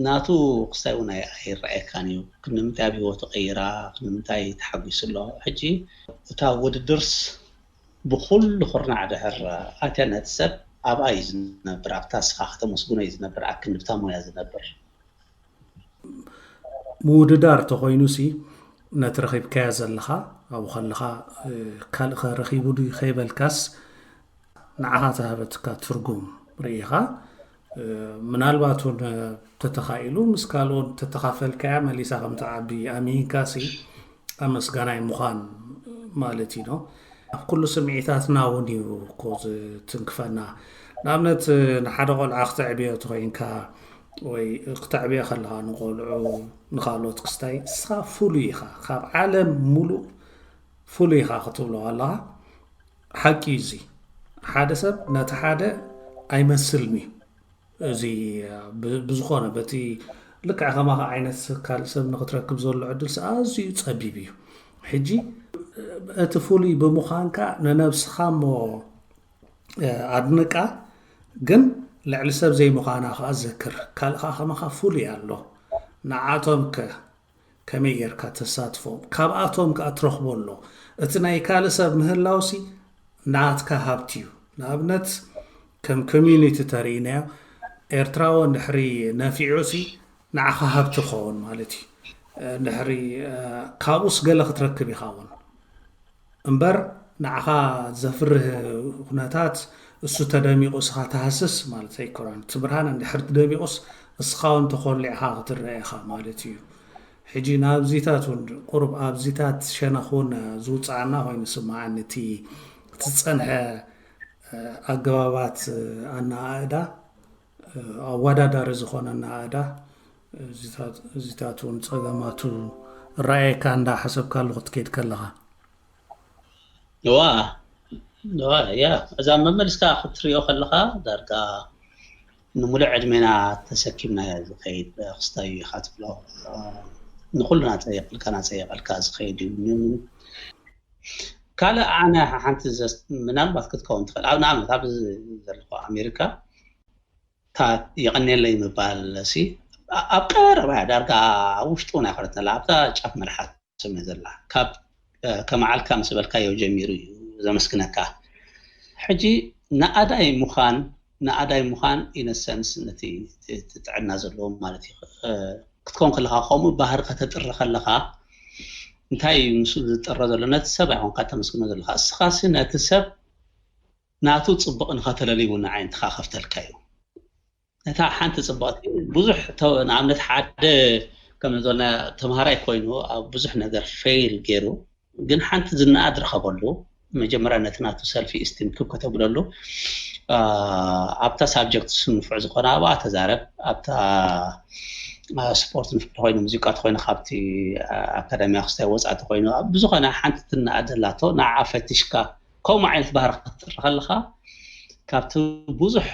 ናቱ ክስታይ እውን ኣይ- ኣይረኣየካን እዩ። ክንምንታይ ኣብ ህይወቱ ቀይራ፣ ክንምንታይ ተሓጒሱ ኣሎ። ሕጂ እታ ውድድርስ ብኹሉ ኩርናዕ ድሕር ኣትያ ነቲ ሰብ ኣብኣ እዩ ዝነብር፣ ኣብታ እስኻ ከተመስግኖ እዩ ዝነብር፣ ኣብ ክንድብታ ሞያ ዝነብር። ምውድዳር ተኾይኑ ሲ ነቲ ረኺብካያ ዘለኻ ኣብኡ ከለኻ ካልእ ረኺቡ ድዩ ከይበልካስ ንዓኻ ተሃበትካ ትርጉም ርኢኻ ምናልባት እውን ተተኻኢሉ ምስ ካልኦት ተተኻፈልካያ መሊሳ ከም ትዓቢ ኣሚንካ ሲ ኣመስጋናይ ምዃን ማለት እዩ። ኣብ ኩሉ ስምዒታትና እውን እዩ እኮ ዝትንክፈና። ንኣብነት ንሓደ ቆልዓ ክተዕብዮ ተኾይንካ ወይ ክተዕብዮ ከለኻ ንቆልዑ ንኻልኦት ክስታይ ንስኻ ፍሉይ ኢኻ፣ ካብ ዓለም ሙሉእ ፍሉይ ኢኻ ክትብሎ ኣለኻ። ሓቂ እዩ እዚ። ሓደ ሰብ ነቲ ሓደ ኣይመስልን እዩ። እዚ ብዝኾነ በቲ ልክዕ ከማኻ ዓይነት ካልእ ሰብ ንክትረክብ ዘሎ ዕድል ኣዝዩ ጸቢብ እዩ። ሕጂ እቲ ፍሉይ ብምዃንካ ንነብስኻ እሞ ኣድንቃ፣ ግን ልዕሊ ሰብ ዘይምዃና ከዓ ዘክር። ካልእ ከዓ ከማኻ ፍሉይ ኣሎ። ንዓቶም ከ ከመይ ጌርካ ተሳትፎም? ካብኣቶም ከዓ ትረኽቦ ኣሎ። እቲ ናይ ካልእ ሰብ ምህላውሲ ናትካ ሃብቲ እዩ። ንኣብነት ከም ኮሚዩኒቲ ተርኢናዮ ኤርትራዊ እንድሕሪ ነፊዑ ሲ ንዓኻ ሃብቲ ክኸውን ማለት እዩ። እንድሕሪ ካብኡስ ገለ ክትረክብ ኢኻ እውን እምበር ንዓኻ ዘፍርህ ኩነታት እሱ ተደሚቑ እስኻ ትሃስስ ማለት ኣይኮነን። እቲ ብርሃን እንድሕር ደሚቑስ እስኻ እውን ተኾሊዕኻ ክትረአ ኢኻ ማለት እዩ። ሕጂ ናብዚታት እውን ቁሩብ ኣብዚታት ሸነኽ እውን ዝውፅኣና ኮይኑ ስምዓኒ እቲ እቲ ዝፀንሐ ኣገባባት ኣነኣእዳ ኣወዳዳሪ ዝኾነ ኣነኣእዳ እዚታት እውን ፀገማቱ ረኣየካ እንዳሓሰብካሉ ክትከይድ ከለኻ ዋ ዋ ያ እዛ መመልስካ ክትሪኦ ከለኻ ዳርጋ ንሙሉእ ዕድሜና ተሰኪምናዮ ዝኸይድ ክስታይ ኢኻ ትብሎ። ንኹሉ ናፀየቐልካ ናፀየቐልካ ዝኸይድ እዩ። ካልእ ኣነ ሓንቲ ምናልባት ክትከውን ትኽእል ኣብ ንኣብነት ኣብ ዘለኹ ኣሜሪካ የቐንየለይ ምባል ሲ ኣብ ቀረባ ዳርጋ ውሽጡ ናይ ኮረትና ኣብታ ጫፍ መልሓስ ስም ዘላ ካብ ከመዓልካ ምስ በልካዮ ጀሚሩ እዩ ዘመስግነካ። ሕጂ ንኣዳይ ምዃን ንኣዳይ ምዃን ኢነሰንስ ነቲ ጥዕና ዘለዎ ማለት እዩ ክትከውን ከለካ ከምኡ ባህሪ ከተጥሪ ከለካ እንታይ እዩ ምስኡ ዝጥረ ዘሎ ነቲ ሰብ ኣይኮንካ ተመስግኖ ዘለካ እስኻሲ ነቲ ሰብ ናቱ ፅቡቕ ንኸተለልይ እውን ዓይንትኻ ከፍተልካ እዩ። ነታ ሓንቲ ፅብቕቲ ብዙሕ ንኣብነት ሓደ ከም ዝበልና ተምሃራይ ኮይኑ ኣብ ብዙሕ ነገር ፌይል ገይሩ ግን ሓንቲ ዝነኣድ ረኸበሉ መጀመርያ ነቲ ናቱ ሰልፊ ኢስቲም ክብ ከተብለሉ ኣብታ ሳብጀክት ንፉዕ ዝኾነ ኣብኣ ተዛረብ ኣብታ ስፖርት ንፉዕ ተኮይኑ ሙዚቃ ተኮይኑ ካብቲ ኣካዳሚያ ክስታይ ወፃእ ተኮይኑ ብዝኮነ ሓንቲ ትነኣድ ዘላቶ ንዓ ፈቲሽካ ከምኡ ዓይነት ባህሪ ክትጥሪ ከለካ ካብቲ ብዙሕ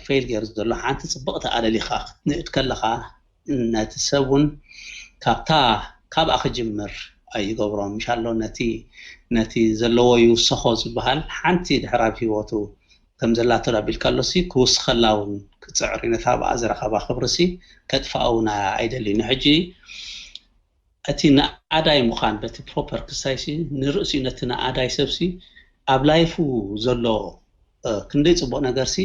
ፌል ገይሩ ዘሎ ሓንቲ ፅብቕቲ ኣለሊካ ክትንእድ ከለካ ነቲ ሰብ እውን ካብታ ካብኣ ክጅምር ኣይገብሮም ምሻሎ ነቲ ነቲ ዘለዎ ይውሰኾ ዝበሃል ሓንቲ ድሕር ኣብ ሂወቱ ከም ዘላቶ ዳቢልካ ኣሎሲ ክውስኸላ እውን ክፅዕር እዩ ነታ ብኣ ዝረኸባ ክብርሲ ከጥፍኣ እውን ኣይደልዩ ንሕጂ እቲ ንኣዳይ ምዃን በቲ ፕሮፐር ክሳይሲ ንርእሲኡ ነቲ ንኣዳይ ሰብሲ ኣብ ላይፉ ዘሎ ክንደይ ፅቡቕ ነገር ሲ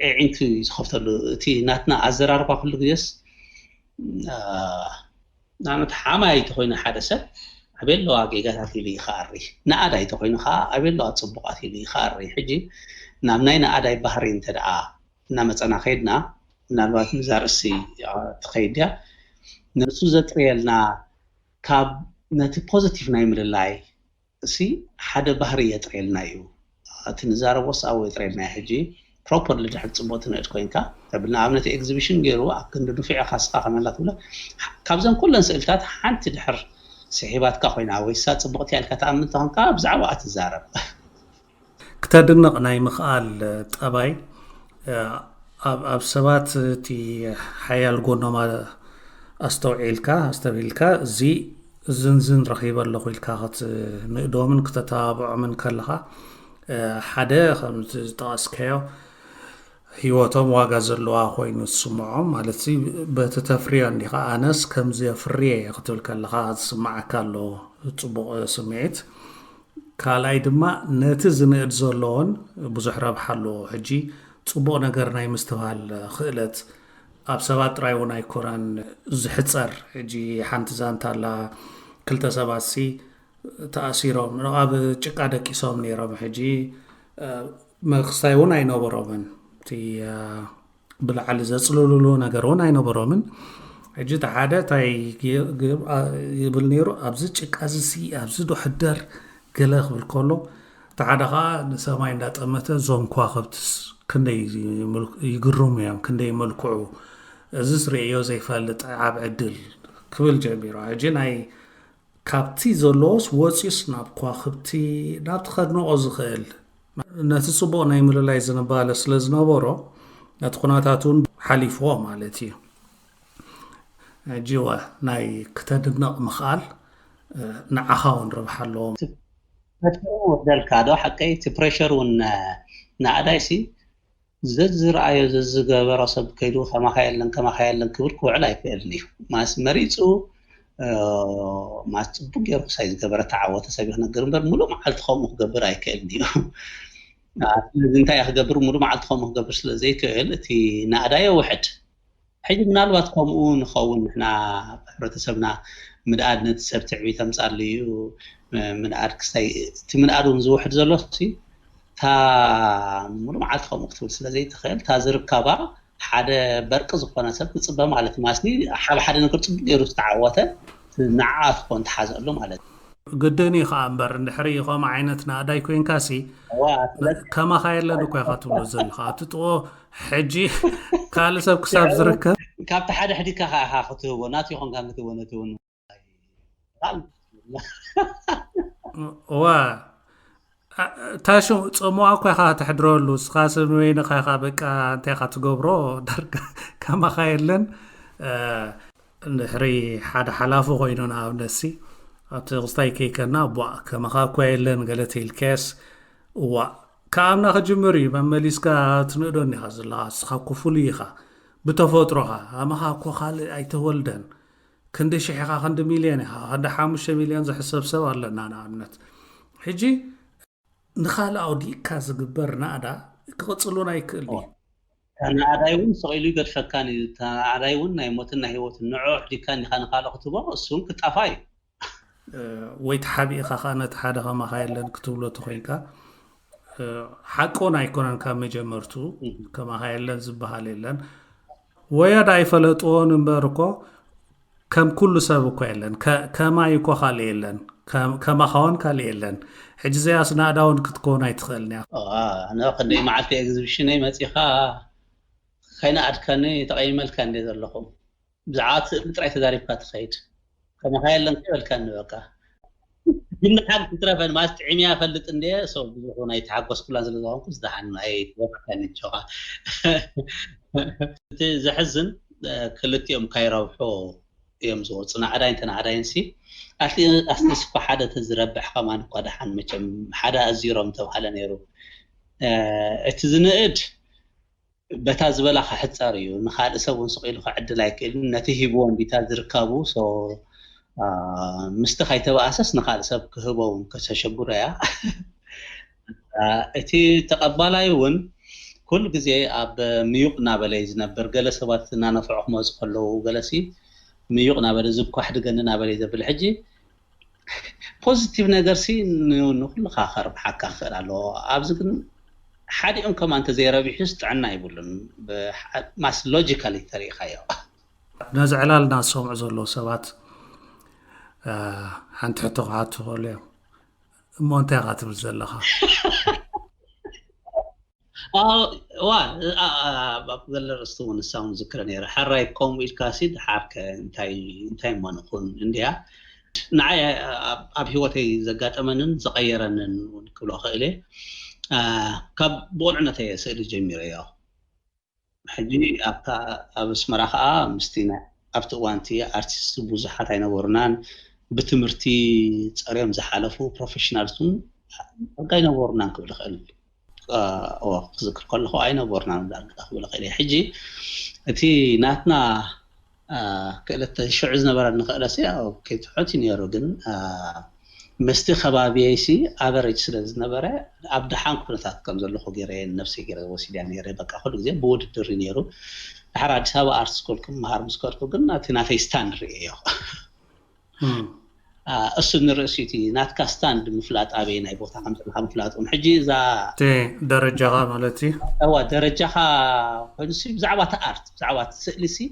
ኣዒንቱ እዩ ዝኸፍተሉ። እቲ ናትና ኣዘራርባ ኩሉ ግዜስ ንኣብነት ሓማይ እንተኮይኑ ሓደ ሰብ ኣበይ ኣለዋ ጌጋታት ኢሉ ይኸኣሪ፣ ንኣዳይ እንተኮይኑ ከዓ ኣበይ ኣለዋ ፅቡቃት ኢሉ ይኸኣሪ። ሕጂ ናብ ናይ ንኣዳይ ባህሪ እንተ ደኣ እናመፀና ከይድና ምናልባት ንዛ ርእሲ ትኸይድ እያ ንሱ ዘጥርየልና ካብ ነቲ ፖዚቲቭ ናይ ምልላይ እሲ ሓደ ባህሪ የጥርየልና እዩ። እቲ ንዛረቦስ ኣብኡ የጥርየልና እዩ። ሕጂ ፕሮፐርሊ ድሕር ፅቡቅ ትንእድ ኮይንካ ተብል ንኣብነት ኤግዚቢሽን ገይሩ ኣብ ክንዲ ንፉዕ ኢኻ ስኻ ከመላ ትብሎ ካብዘን ኩለን ስእልታት ሓንቲ ድሕር ስሒባትካ ኮይና ወይ ሳ ፅቡቅቲ ያልካ ተኣምን ተኾንካ ብዛዕባ ትዛረብ። ክተድንቕ ናይ ምኽኣል ጠባይ ኣብ ሰባት እቲ ሓያል ጎኖም ኣስተውዒልካ ኣስተብሂልካ እዚ እዝንዝን ረኺበ ኣለኹ ኢልካ ክትንእዶምን ክተተባብዖምን ከለኻ ሓደ ከምቲ ዝጠቐስካዮ ህይወቶም ዋጋ ዘለዋ ኮይኑ ዝስምዖም ማለት በቲ ተፍርዮ እንዲኻ ኣነስ ከምዚ ፍርየ ክትብል ከለኻ ዝስማዓካ ኣሎ ፅቡቕ ስምዒት ካልኣይ ድማ ነቲ ዝንእድ ዘሎን ብዙሕ ረብሓ ኣለዎ ሕጂ ፅቡቕ ነገር ናይ ምስትብሃል ክእለት ኣብ ሰባት ጥራይ እውን ኣይኮነን ዝሕፀር ሕጂ ሓንቲ ዛንታ ኣላ ክልተ ሰባት ሲ ተኣሲሮም ኣብ ጭቃ ደቂሶም ነይሮም ሕጂ መክስታይ እውን ኣይነበሮምን እቲ ብላዕሊ ዘፅልልሉ ነገር እውን ኣይነበሮምን ሕጂ እቲ ሓደ እንታይ ይብል ነይሩ ኣብዚ ጭቃ ዝሲ ኣብዚ ዶ ሕደር ገለ ክብል ከሎ እቲ ሓደ ከዓ ንሰማይ እንዳጠመተ እዞም ከዋክብትስ ክንደይ ይግርሙ እዮም ክንደይ ይመልክዑ እዚስ ርእዮ ዘይፈልጥ ዓብ ዕድል ክብል ጀሚሩ ሕጂ ናይ ካብቲ ዘለዎስ ወፂኡስ ናብ ከዋክብቲ ናብቲ ከድንቆ ዝኽእል ነቲ ፅቡቅ ናይ ምልላይ ዝንባለ ስለ ዝነበሮ ነቲ ኩነታት እውን ሓሊፍዎ ማለት እዩ ሕጂ ወ ናይ ክተድነቕ ምኽኣል ንዓኻ እውን ረብሓ ኣለዎ ወደልካ ዶ ሓቀይ እቲ ፕሬሸር እውን ንኣዳይሲ ዘዝረኣዮ ዘዝገበሮ ሰብ ከይዱ ከማኻ የለን ከማኻ የለን ክብል ክውዕል ኣይክእልን እዩ ማስ መሪፁ ማስ ፅቡቅ ገይሩ ክሳይ ዝገበረ ተዓወተ ሰብ ክነግር እምበር ሙሉእ መዓልቲ ከምኡ ክገብር ኣይክእልን እዩ ስለዚ እንታይ ክገብር ሙሉእ መዓልቲ ከምኡ ክገብር ስለ ዘይክእል እቲ ናእዳዮ ውሕድ ሕጂ ምናልባት ከምኡ ንኸውን ንሕና ኣብ ሕብረተሰብና ምድኣድ ነቲ ሰብ ትዕቢት ኣምፃሉ እዩ ምድኣድ ክስታይ እቲ ምድኣድ እውን ዝውሕድ ዘሎ እታ ሙሉ መዓልቲ ከምኡ ክትብል ስለ ዘይትኽእል እታ ዝርከባ ሓደ በርቂ ዝኾነ ሰብ ትፅበ ማለት እዩ ማስኒ ሓብ ሓደ ነገር ፅቡቅ ገይሩ ዝተዓወተ ንዓ ትኾን ትሓዘሉ ማለት እዩ ግድን እዩ ከዓ እምበር እንድሕሪ ከምኡ ዓይነት ናእዳይ ኮይንካሲ ከማኻ የለን እኮ ኢኻ ትብሎ ዘለኻ እቲ ጥዎ ሕጂ ካልእ ሰብ ክሳብ ዝርከብ ካብቲ ሓደ ሕዲካ ከዓ ኢኻ ክትህቦ ናቱ ይኾንካ ክትህቦ ነቲ እውን እዋ ታሹ ፀሞዋ እኳ ኢኻ ተሕድረሉ እስኻ ሰብ ንበይንኻ ኢኻ በቃ እንታይ ኢኻ ትገብሮ ዳርጋ ከማኻ የለን እንድሕሪ ሓደ ሓላፊ ኮይኑ ንኣብነትሲ ኣብቲ ክስታይ ከይከና ቧእ ከማኻ እኳ የለን ገለ ተይልካያስ እዋ ከኣምና ክጅምር እዩ መመሊስካ ትንእዶ እኒኻ ዘለኻ እስኻ እኮ ፍሉይ ኢኻ ብተፈጥሮኻ ኣመኻ እኮ ካልእ ኣይተወልደን ክንዲ ሽሕ ኢኻ ክንዲ ሚልዮን ኢኻ ክንዲ ሓሙሽተ ሚልዮን ዝሕሰብ ሰብ ኣለና ንኣብነት ሕጂ ንኻልእ ኣውዲእካ ዝግበር ናእዳ ክቕፅሉን ኣይክእል እዩ ናእዳይ እውን ስቕ ኢሉ ይገድፈካን እዩ ናእዳይ እውን ናይ ሞትን ናይ ህይወትን ንዑ ኣሕዲካ እንዲካ ንካልእ ክትቦ እሱን ክጣፋ እዩ ወይ ተሓቢእኻ ከዓ ነቲ ሓደ ከማኻ የለን ክትብሎ ተኮይንካ ሓቆን ኣይኮነን ካብ መጀመርቱ ከማኻ የለን ዝበሃል የለን ወያድ ኣይፈለጥዎን እምበር እኮ ከም ኩሉ ሰብ እኮ የለን ከማይ እኮ ካልእ የለን ከማኻውን ካልእ የለን ሕጂ ዘያስ ናእዳውን ክትከውን ኣይትኽእልን እያ ኣነ ክንደይ መዓልቲ ኤግዚቢሽነይ መፂኻ ከይነኣድካኒ ተቐይመልካ እንደ ዘለኹ ብዛዕባ ስእሊ ጥራይ ተዛሪብካ ትኸይድ ከማኻ የለን ከይበልካኒ በቃ ግን ሓንቲ ትረፈን ማለት ጥዕምያ ፈልጥ እንደ ሰው ብዙሑ ናይ ተሓጎስኩላን ስለ ዝኾንኩ ዝደሓን ኣይትወቅዕካኒ ጆኻ እቲ ዘሕዝን ክልቲኦም ካይረብሑ እዮም ዝወፁ ንዓዳይ እንተ ንዓዳይን ሲ ኣትሊስት እኳ ሓደ ተዝረብሕ ከማን እኳ ደሓን መቸም ሓደ ኣዚሮም ተባሃለ ነይሩ እቲ ዝንእድ በታ ዝበላ ክሕፀር እዩ ንካልእ ሰብ እውን ስቕ ኢሉ ክዕድል ኣይክእልን ነቲ ሂብዎ እንዲታ ዝርከቡ ምስቲ ከይተባእሰስ ንካልእ ሰብ ክህቦ እውን ከተሸግሮ እያ እቲ ተቐባላይ እውን ኩሉ ግዜ ኣብ ምዩቕ እናበለ እዩ ዝነብር። ገለ ሰባት እናነፍዑ ክመፁ ከለዉ፣ ገለሲ ምዩቕ እናበለ ዝኳሕ ድገኒ እናበለ እዩ ዘብል። ሕጂ ፖዚቲቭ ነገር ሲ ንኩልካ ከርብሓካ ክኽእል ኣለዎ። ኣብዚ ግን ሓዲኦም ከማ እንተዘይረቢሑስ ጥዕና ይብሉን። ማስ ሎጂካሊ ተሪኢኻዮ። ነዚ ዕላልና ዝሰምዑ ዘለዉ ሰባት ሓንቲ ሕቶ ክሓቱ ክኽእሉ እዮም። እሞ እንታይ ኢኻ ትብል ዘለኻ? ዋ ኣብ ገለ ርእስቲ እውን ንሳውን ዝክረ ነይረ። ሕራይ ከምኡ ኢልካ ሲ ድሓርከ እንታይ እንታይ እሞ ንኹን እንድያ። ንዓይ ኣብ ህይወተይ ዘጋጠመንን ዝቐየረንን እውን ክብሎ ክእል እየ። ካብ ብቆልዕነተይ ስእሊ ጀሚረ እዮ። ሕጂ ኣብታ ኣብ ኣስመራ ከዓ ምስቲ ኣብቲ እዋንቲ ኣርቲስት ብዙሓት ኣይነበሩናን። ብትምህርቲ ፀርዮም ዝሓለፉ ፕሮፌሽናልስ እውን ኣይነበሩናን ክብል ይኽእል። ክዝክር ከለኹ ኣይነበሩናን ዳርጋ ክብል ይኽእል። ሕጂ እቲ ናትና ክእለት ሽዑ ዝነበረኒ ክእለት ከይትሑት እዩ ነይሩ፣ ግን ምስቲ ከባቢየይሲ ኣቨሬጅ ስለ ዝነበረ ኣብ ደሓን ኩነታት ከም ዘለኹ ገይረ ነብሰይ ገይረ ወሲድያ ነይረ። በቃ ኩሉ ግዜ ብውድድር እዩ ነይሩ። ድሓር ኣዲስ ኣበባ ኣርት ስኩል ክመሃር ምስ ከድኩ ግን እቲ ናተይ ስታንድ ርእየዮ። እሱ ንርእሲ እቲ ናትካ ስታንድ ምፍላጥ ኣበየናይ ቦታ ከም ዘለካ ምፍላጥ እውን ሕጂ እዛ ደረጃኻ ማለት እዩ። እዋ ደረጃኻ ኮይኑሲ ብዛዕባ እቲ ኣርት ብዛዕባ እቲ ስእሊ ሲ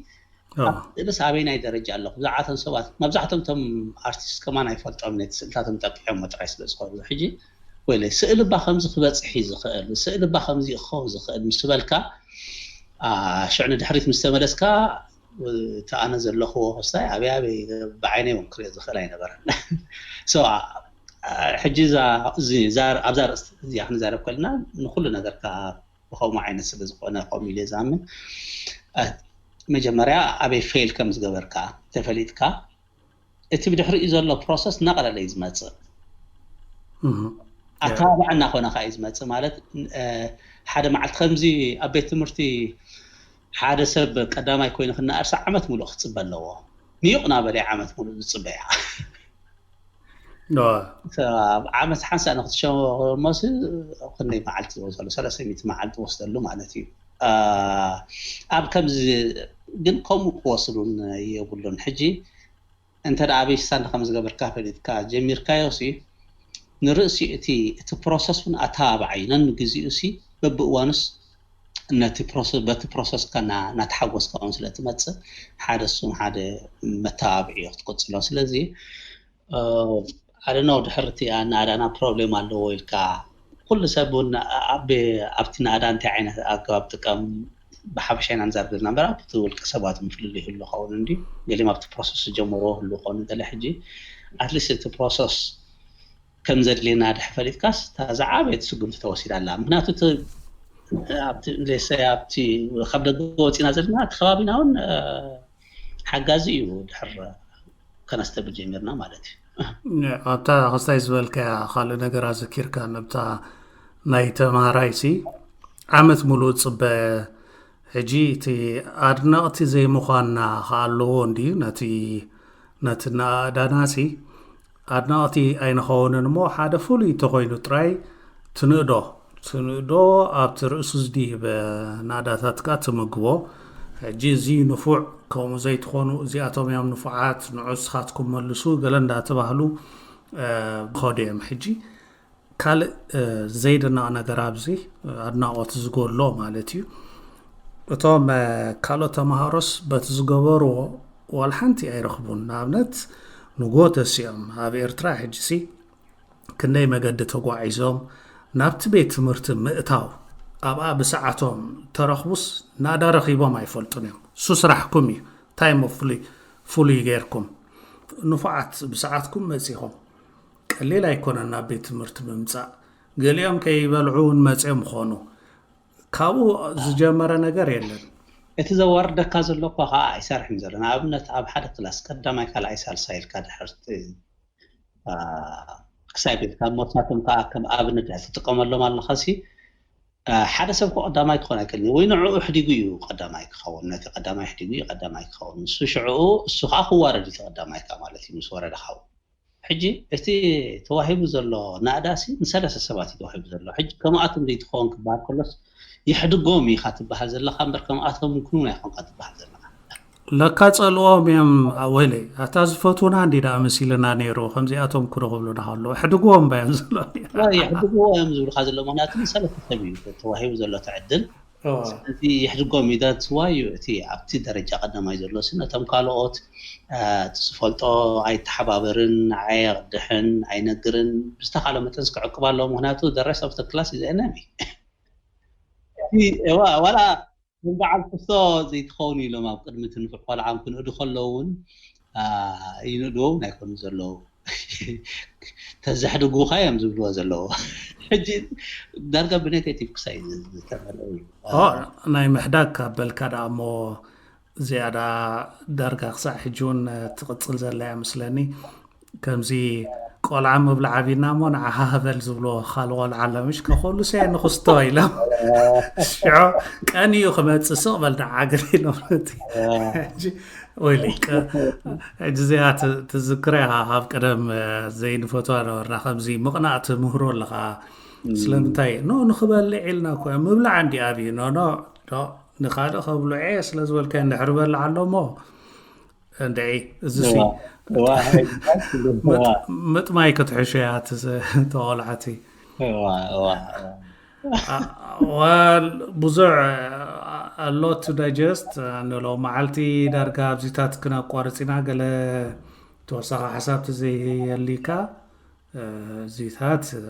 ስእልስ ኣበይናይ ደረጃ ኣለኹ? ብዛዕባቶም ሰባት መብዛሕቶም እቶም ኣርቲስት ከማን ኣይፈልጦም ነቲ ስእልታቶም ጠቂዖሞ ጥራይ ስለ ዝኾኑ ሕጂ ወይለ ስእሊ እባ ከምዚ ክበፅሕ እዩ ዝኽእል ስእሊ እባ ከምዚ ክኸውን ዝኽእል ምስ በልካ ሽዑ ንድሕሪት ምስ ተመለስካ እቲ ኣነ ዘለኽዎ ክስታይ ኣበይ ኣበይ ብዓይነይ እውን ክሪኦ ዝኽእል ኣይነበረን። ሕጂ ኣብዛ ርእስቲ እዚኣ ክንዛረብ ከለና ንኩሉ ነገርካ ብከምኡ ዓይነት ስለ ዝኾነ ከምኡ ኢለ ዝኣምን መጀመርያ ኣበይ ፌል ከም ዝገበርካ ተፈሊጥካ እቲ ብድሕሪኡ ዘሎ ፕሮሰስ እናቐለለ እዩ ዝመፅእ። ኣተባባዕ እናኾነ ከዓ እዩ ዝመፅእ። ማለት ሓደ መዓልቲ ከምዚ ኣብ ቤት ትምህርቲ ሓደ ሰብ ቀዳማይ ኮይኑ ክነኣርሳ ዓመት ሙሉእ ክፅበ ኣለዎ። ንዩቕ ናበለ ዓመት ሙሉእ ዝፅበያ ዓመት ሓንሳእ ንክትሸሞሲ ክንደይ መዓልቲ ዝወሰሉ ሰለስተ ሚእቲ መዓልቲ ወስደሉ ማለት እዩ። ኣብ ከምዚ ግን ከምኡ ክወስዱን የብሉን። ሕጂ እንተ ኣበይ ስታንድ ከም ዝገበርካ ፈሊጥካ ጀሚርካዮ ሲ ንርእሲ እቲ እቲ ፕሮሰስ እውን ኣተባባዓይ ነንግዚኡ ሲ በብእዋኑስ ነቲ ፕሮሰስ በቲ ፕሮሰስካ እናተሓጎስካ እውን ስለ ትመፅእ ሓደ እሱም ሓደ መተባብዒ ክትቅፅሎ ስለዚ ኣደነው ድሕርቲ ኣናእዳና ፕሮብሌም ኣለዎ ኢልካ ኩሉ ሰብ እውን ኣብቲ ናእዳ እንታይ ዓይነት ኣገባብ ጥቀም ብሓፈሻ ኢና ንዛርብ ዘለና እምበር ኣብቲ ውልቀ ሰባት ምፍልል ይህሉ ኸውን እንዲ ገሊም ኣብቲ ፕሮሰስ ዝጀመርዎ ህሉ ኸውን እንተለ ሕጂ ኣትሊስት እቲ ፕሮሰስ ከም ዘድልየና ድሕ ፈሊጥካስ እታ ዝዓበየት ስጉምቲ ተወሲዳ ኣላ ምክንያቱ ኣብቲ ካብ ደገ ወፂና ዘለና እቲ ከባቢና እውን ሓጋዚ እዩ ድሕር ከነስተብል ጀሚርና ማለት እዩ። ኣብታ ክስታይ ዝበልካያ ካልእ ነገር ኣዘኪርካ ነብታ ናይ ተምሃራይ ሲ ዓመት ሙሉእ ፅበ ሕጂ እቲ ኣድነቕቲ ዘይምዃንና ከኣለዎ እንዲ ነቲ ነቲ ናእዳና ሲ ኣድነቕቲ ኣይንኸውንን እሞ ሓደ ፍሉይ እንተኾይኑ ጥራይ ትንእዶ ትንእዶ ኣብቲ ርእሱ ዝድይበ ናእዳታትካ ትምግቦ ሕጂ እዚ ንፉዕ ከምኡ ዘይትኾኑ እዚኣቶም እዮም ንፉዓት ንዑ ስኻትኩም መልሱ ገለ እንዳተባህሉ ኸዱ እዮም ሕጂ ካልእ ዘይድነቕ ነገር ኣብዚ ኣድናቖት ዝጎሎ ማለት እዩ እቶም ካልኦት ተምሃሮስ በቲ ዝገበርዎ ዋላ ሓንቲ ኣይረኽቡን ንኣብነት ንጎ ተሲኦም ኣብ ኤርትራ ሕጂሲ ክንደይ መገዲ ተጓዒዞም ናብቲ ቤት ትምህርቲ ምእታው ኣብኣ ብሰዓቶም ተረኽቡስ ናዳ ረኺቦም ኣይፈልጡን እዮም። እሱ ስራሕኩም እዩ። እንታይ እሞ ፍሉይ ፍሉይ ጌርኩም ንፉዓት ብሰዓትኩም መጺኹም። ቀሊል ኣይኮነን ናብ ቤት ትምህርቲ ምምጻእ። ገሊኦም ከይበልዑ እውን መጺኦም ይኾኑ። ካብኡ ዝጀመረ ነገር የለን። እቲ ዘዋርደካ ዘሎ እኳ ከዓ ኣይሰርሕን ዘሎ። ንኣብነት ኣብ ሓደ ክላስ ቀዳማይ ካልኣይ ሳልሳይ ኢልካ ድሕር ክሳይ ቤት ካብ ሞሳቶም ከዓ ከም ኣብነት ትጥቀመሎም ኣለኻ ሲ ሓደ ሰብ እኮ ቀዳማይ ክኾን ኣይክእልን ወይ ንዕኡ ሕዲጉ እዩ ቀዳማይ ክኸውን ነቲ ቀዳማይ ሕዲጉ እዩ ቀዳማይ ክኸውን ንሱ ሽዕኡ እሱ ከዓ ክዋረድ እዩ ቀዳማይካ ማለት እዩ ምስ ወረደ ካብኡ ሕጂ እቲ ተዋሂቡ ዘሎ ናእዳሲ ንሰለስተ ሰባት እዩ ተዋሂቡ ዘሎ። ሕጂ ከምኣቶም ዘይትኸውን ክበሃል ከሎስ የሕድጎም ኢኻ ትበሃል ዘለኻ እምበር ከምኣቶም ኩኑን ኣይኮንካ ትበሃል ዘለኻ። ለካ ጸልኦም እዮም። ወይለይ፣ ኣታ ዝፈትውና እንዲ ደኣ መሲልና ነይሩ፣ ከምዚኣቶም ኩኑ ክብሉና ከለዉ። ኣሕድግዎም እባ እዮም ዝብሉ። ወይ የሕድግዎ እዮም ዝብሉኻ ዘለዉ፣ ምኽንያቱ ንሰለስተ ሰብ እዩ ተዋሂቡ ዘሎ እቲ ዕድል። እዋ። ስለዚ የሕድጎም እዩ፣ that's why እዩ እቲ ኣብቲ ደረጃ ቀዳማይ ዘሎ። ሲ ነቶም ካልኦት፣ እ፣ እቲ ዝፈልጦ ኣይተሓባበርን፣ ኣየቕድሕን፣ ኣይነግርን፣ ብዝተኻእሎ መጠን ክዕቅብ ኣለዎ፣ ምኽንያቱ the rest of the class is enemy። እቲ፣ ዋ-፣ ዋላ ከም በዓል ክስቶ ዘይትኸውን ኢሎም ኣብ ቅድሚ እቲ ንፉዕ ቆልዓም ክንእዱ ከለዉ እውን፣ አ፣ ይንእድዎ እውን ኣይኮኑ ዘለዉ። ተዘሕድጉኻ እዮም ዝብልዎ ዘለዉ። ሕጂ ዳርጋ ብኔጌቲቭ ክሳይ ዝተመልአ እዩ። ኦ፣ ናይ ምሕዳግ ካብ በልካ ደኣ እሞ ዝያዳ ዳርጋ ክሳዕ ሕጂ እውን ትቕጽል ዘላ እያ ምስለኒ። ከምዚ ቆልዓ ምብላዕ ኣቢና እሞ ንዓኻ ህበል ዝብልዎ ካልእ ቆልዓ ኣሎ፣ ምሽ ከኸሉ ሰ ንኽስቶ ኢሎም። ሽዑ ቀንዩ ክመጽእ ስቕ በል ደዓ ገለ ኢሎም ነቲ። ሕጂ ወይለይ፣ ቀ-፣ ሕጂ እዚኣ ት-፣ ትዝክራ ኢኻ፣ ካብ ቀደም፣ እ፣ ዘይንፈትዋ ነበርና። ከምዚ ምቕናእ ትምህሮ ኣለኻ። ስለምንታይ? ኖ፣ ንኽበልዕ ኢልና እኮ፣ ምብላዕ እንዲ ኣብዩ። ኖ፣ ኖ፣ ኖ፣ ንኻልእ ከብልዑ እየ ስለ ዝበልካዮ እንድሕር በልዕ ኣሎ እሞ፣ እንድዒ፣ እዚ ሲ እዋ፣ እዋ፣ ምጥ-፣ ምጥማይ ክትሕሾ እያ እቲ ዝ-፣ ተቆልዓቲ። እዋ፣ እዋ፣ እዋ። አ-፣ ዋል ብዙሕ፣ አ-፣ ኣሎ to digest፣ አ፣ ንሎ መዓልቲ ዳርጋ ኣብዚታት ክነቋርጽ ኢና። ገለ ተወሳኺ ሓሳብ ተዘይህልየካ፣ እ፣ እዚታት፣ እ፣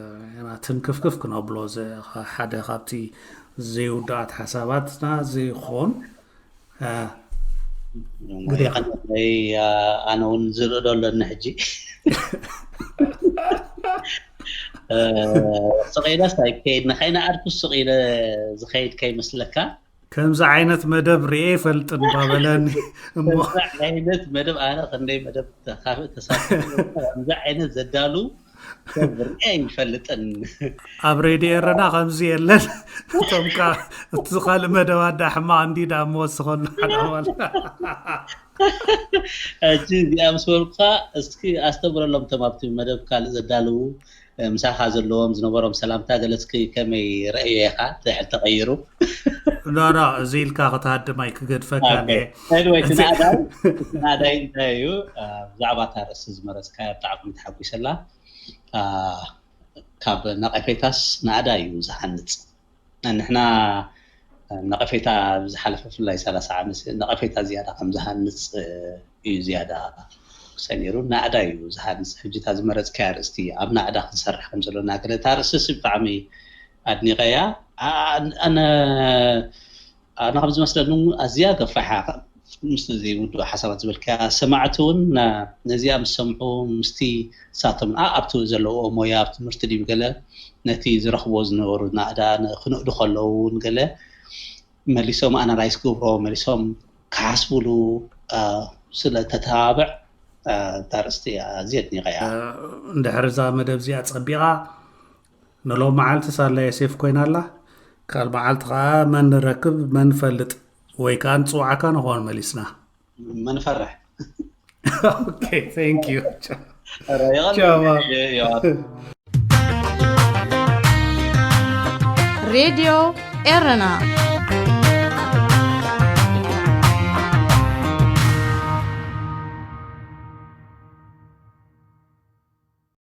ና ትንክፍክፍ ክነብሎ ዘ-፣ ሓደ ካብቲ ዘይውዳኣት ሓሳባትና ዘይኾን፣ እ፣ ግዴኻ። ይቐንለይ፣ አ፣ ኣነ እውን ዝርእዶ ኣለኒ ሕጂ። እ፣ ስቕ ኢለስ ኣይከይድ፣ ንኸይነ ኣርኩስ ስቕ ኢለ ዝኸይድ ከይመስለካ። ከምዚ ዓይነት መደብ ርኤ ይፈልጥን ባበለኒ እሞ። ከምዚ ዓይነት መደብ ኣነ ክንደይ መደብ ተኻፍእ ተሳትፎ፣ ከምዚ ዓይነት ዘዳሉ ሰብ ርኤ ይፈልጥን። ኣብ ሬድዮ ኤረና ከምዚ የለን። እቶም ካ-፣ እቲ ካልእ መደባት ዳ ሕማቕ እንዲ ዳ እሞ ወስኸሉ ሓደ ኣባል። ሕጂ እዚኣ ምስ በልኩኻ፣ እስኪ ኣስተብረሎም እቶም ኣብቲ መደብ ካልእ ዘዳልዉ፣ እ፣ ምሳኻ ዘለዎም ዝነበሮም ሰላምታ ገለ እስኪ ከመይ ረእዮ ኢኻ ድሕሪ ተቐይሩ? ኖ፣ ኖ፣ እዚ ኢልካ ክትሃድም ኣይክገድፈካን ኦኬ። እየ። Anyway፣ እቲ እዚ ናእዳይ፣ እቲ ናእዳይ እንታይ እዩ? እ፣ ብዛዕባ እታ ርእሲ ዝመረጽካያ ብጣዕሚ ተሓጒሰላ። እ፣ ካብ ነቐፌታስ ናእዳ እዩ ዝሃንጽ። ንሕና ነቐፌታ ኣብ ዝሓለፈ ብፍላይ ሰላሳ ዓመት ነቐፌታ ዝያዳ ከም ዝሃንጽ እዩ ዝያዳ ክሰ ነይሩ። ናእዳ እዩ ዝሃንጽ። ሕጂ እታ ዝመረጽካያ ኣርእስቲ ኣብ ናእዳ ክንሰርሕ ከም ዘለና ገለ እታ ኣርእስቲ ብጣዕሚ ኣድኒቐያ። ኣ-፣ ኣነ፣ ኣነ ከም ዝመስለኒ ኣዝያ ገፋሕ እያ። ምስቲ ዘይውድኡ ሓሳባት ዝበልካያ ሰማዕቲ እውን ነ-፣ ነዚኣ ምስ ሰምዑ ምስቲ ንሳቶም ኣ-፣ ኣብቲ ዘለውኦ ሞያ ኣብ ትምህርቲ ድዩ ገለ ነቲ ዝረኽብዎ ዝነበሩ ናእዳ ን-፣ ክንእዱ ከለዉ እውን ገለ መሊሶም ኣናላይዝ ክገብሮ መሊሶም ክሓስብሉ፣ አ፣ ስለ ተተባብዕ፣ አ፣ እታ ኣርእስቲ ኣዝየ ኣድኒቐያ። እ፣ እንድሕር እዛ መደብ እዚኣ ጸቢቓ ንሎም መዓልቲ ሳላ ዮሴፍ ኮይና ኣላ። ካል መዓልቲ ኸዓ መን ንረክብ መን ንፈልጥ ወይ ከዓ ንጽውዓካ ንኾን መሊስና። መን ፈርሕ? ኦኬ፣ thank you። ኧረ፣ ይቐልል። ቻው፣ ማም። የ-፣ የ-፣ ሬድዮ ኤረና።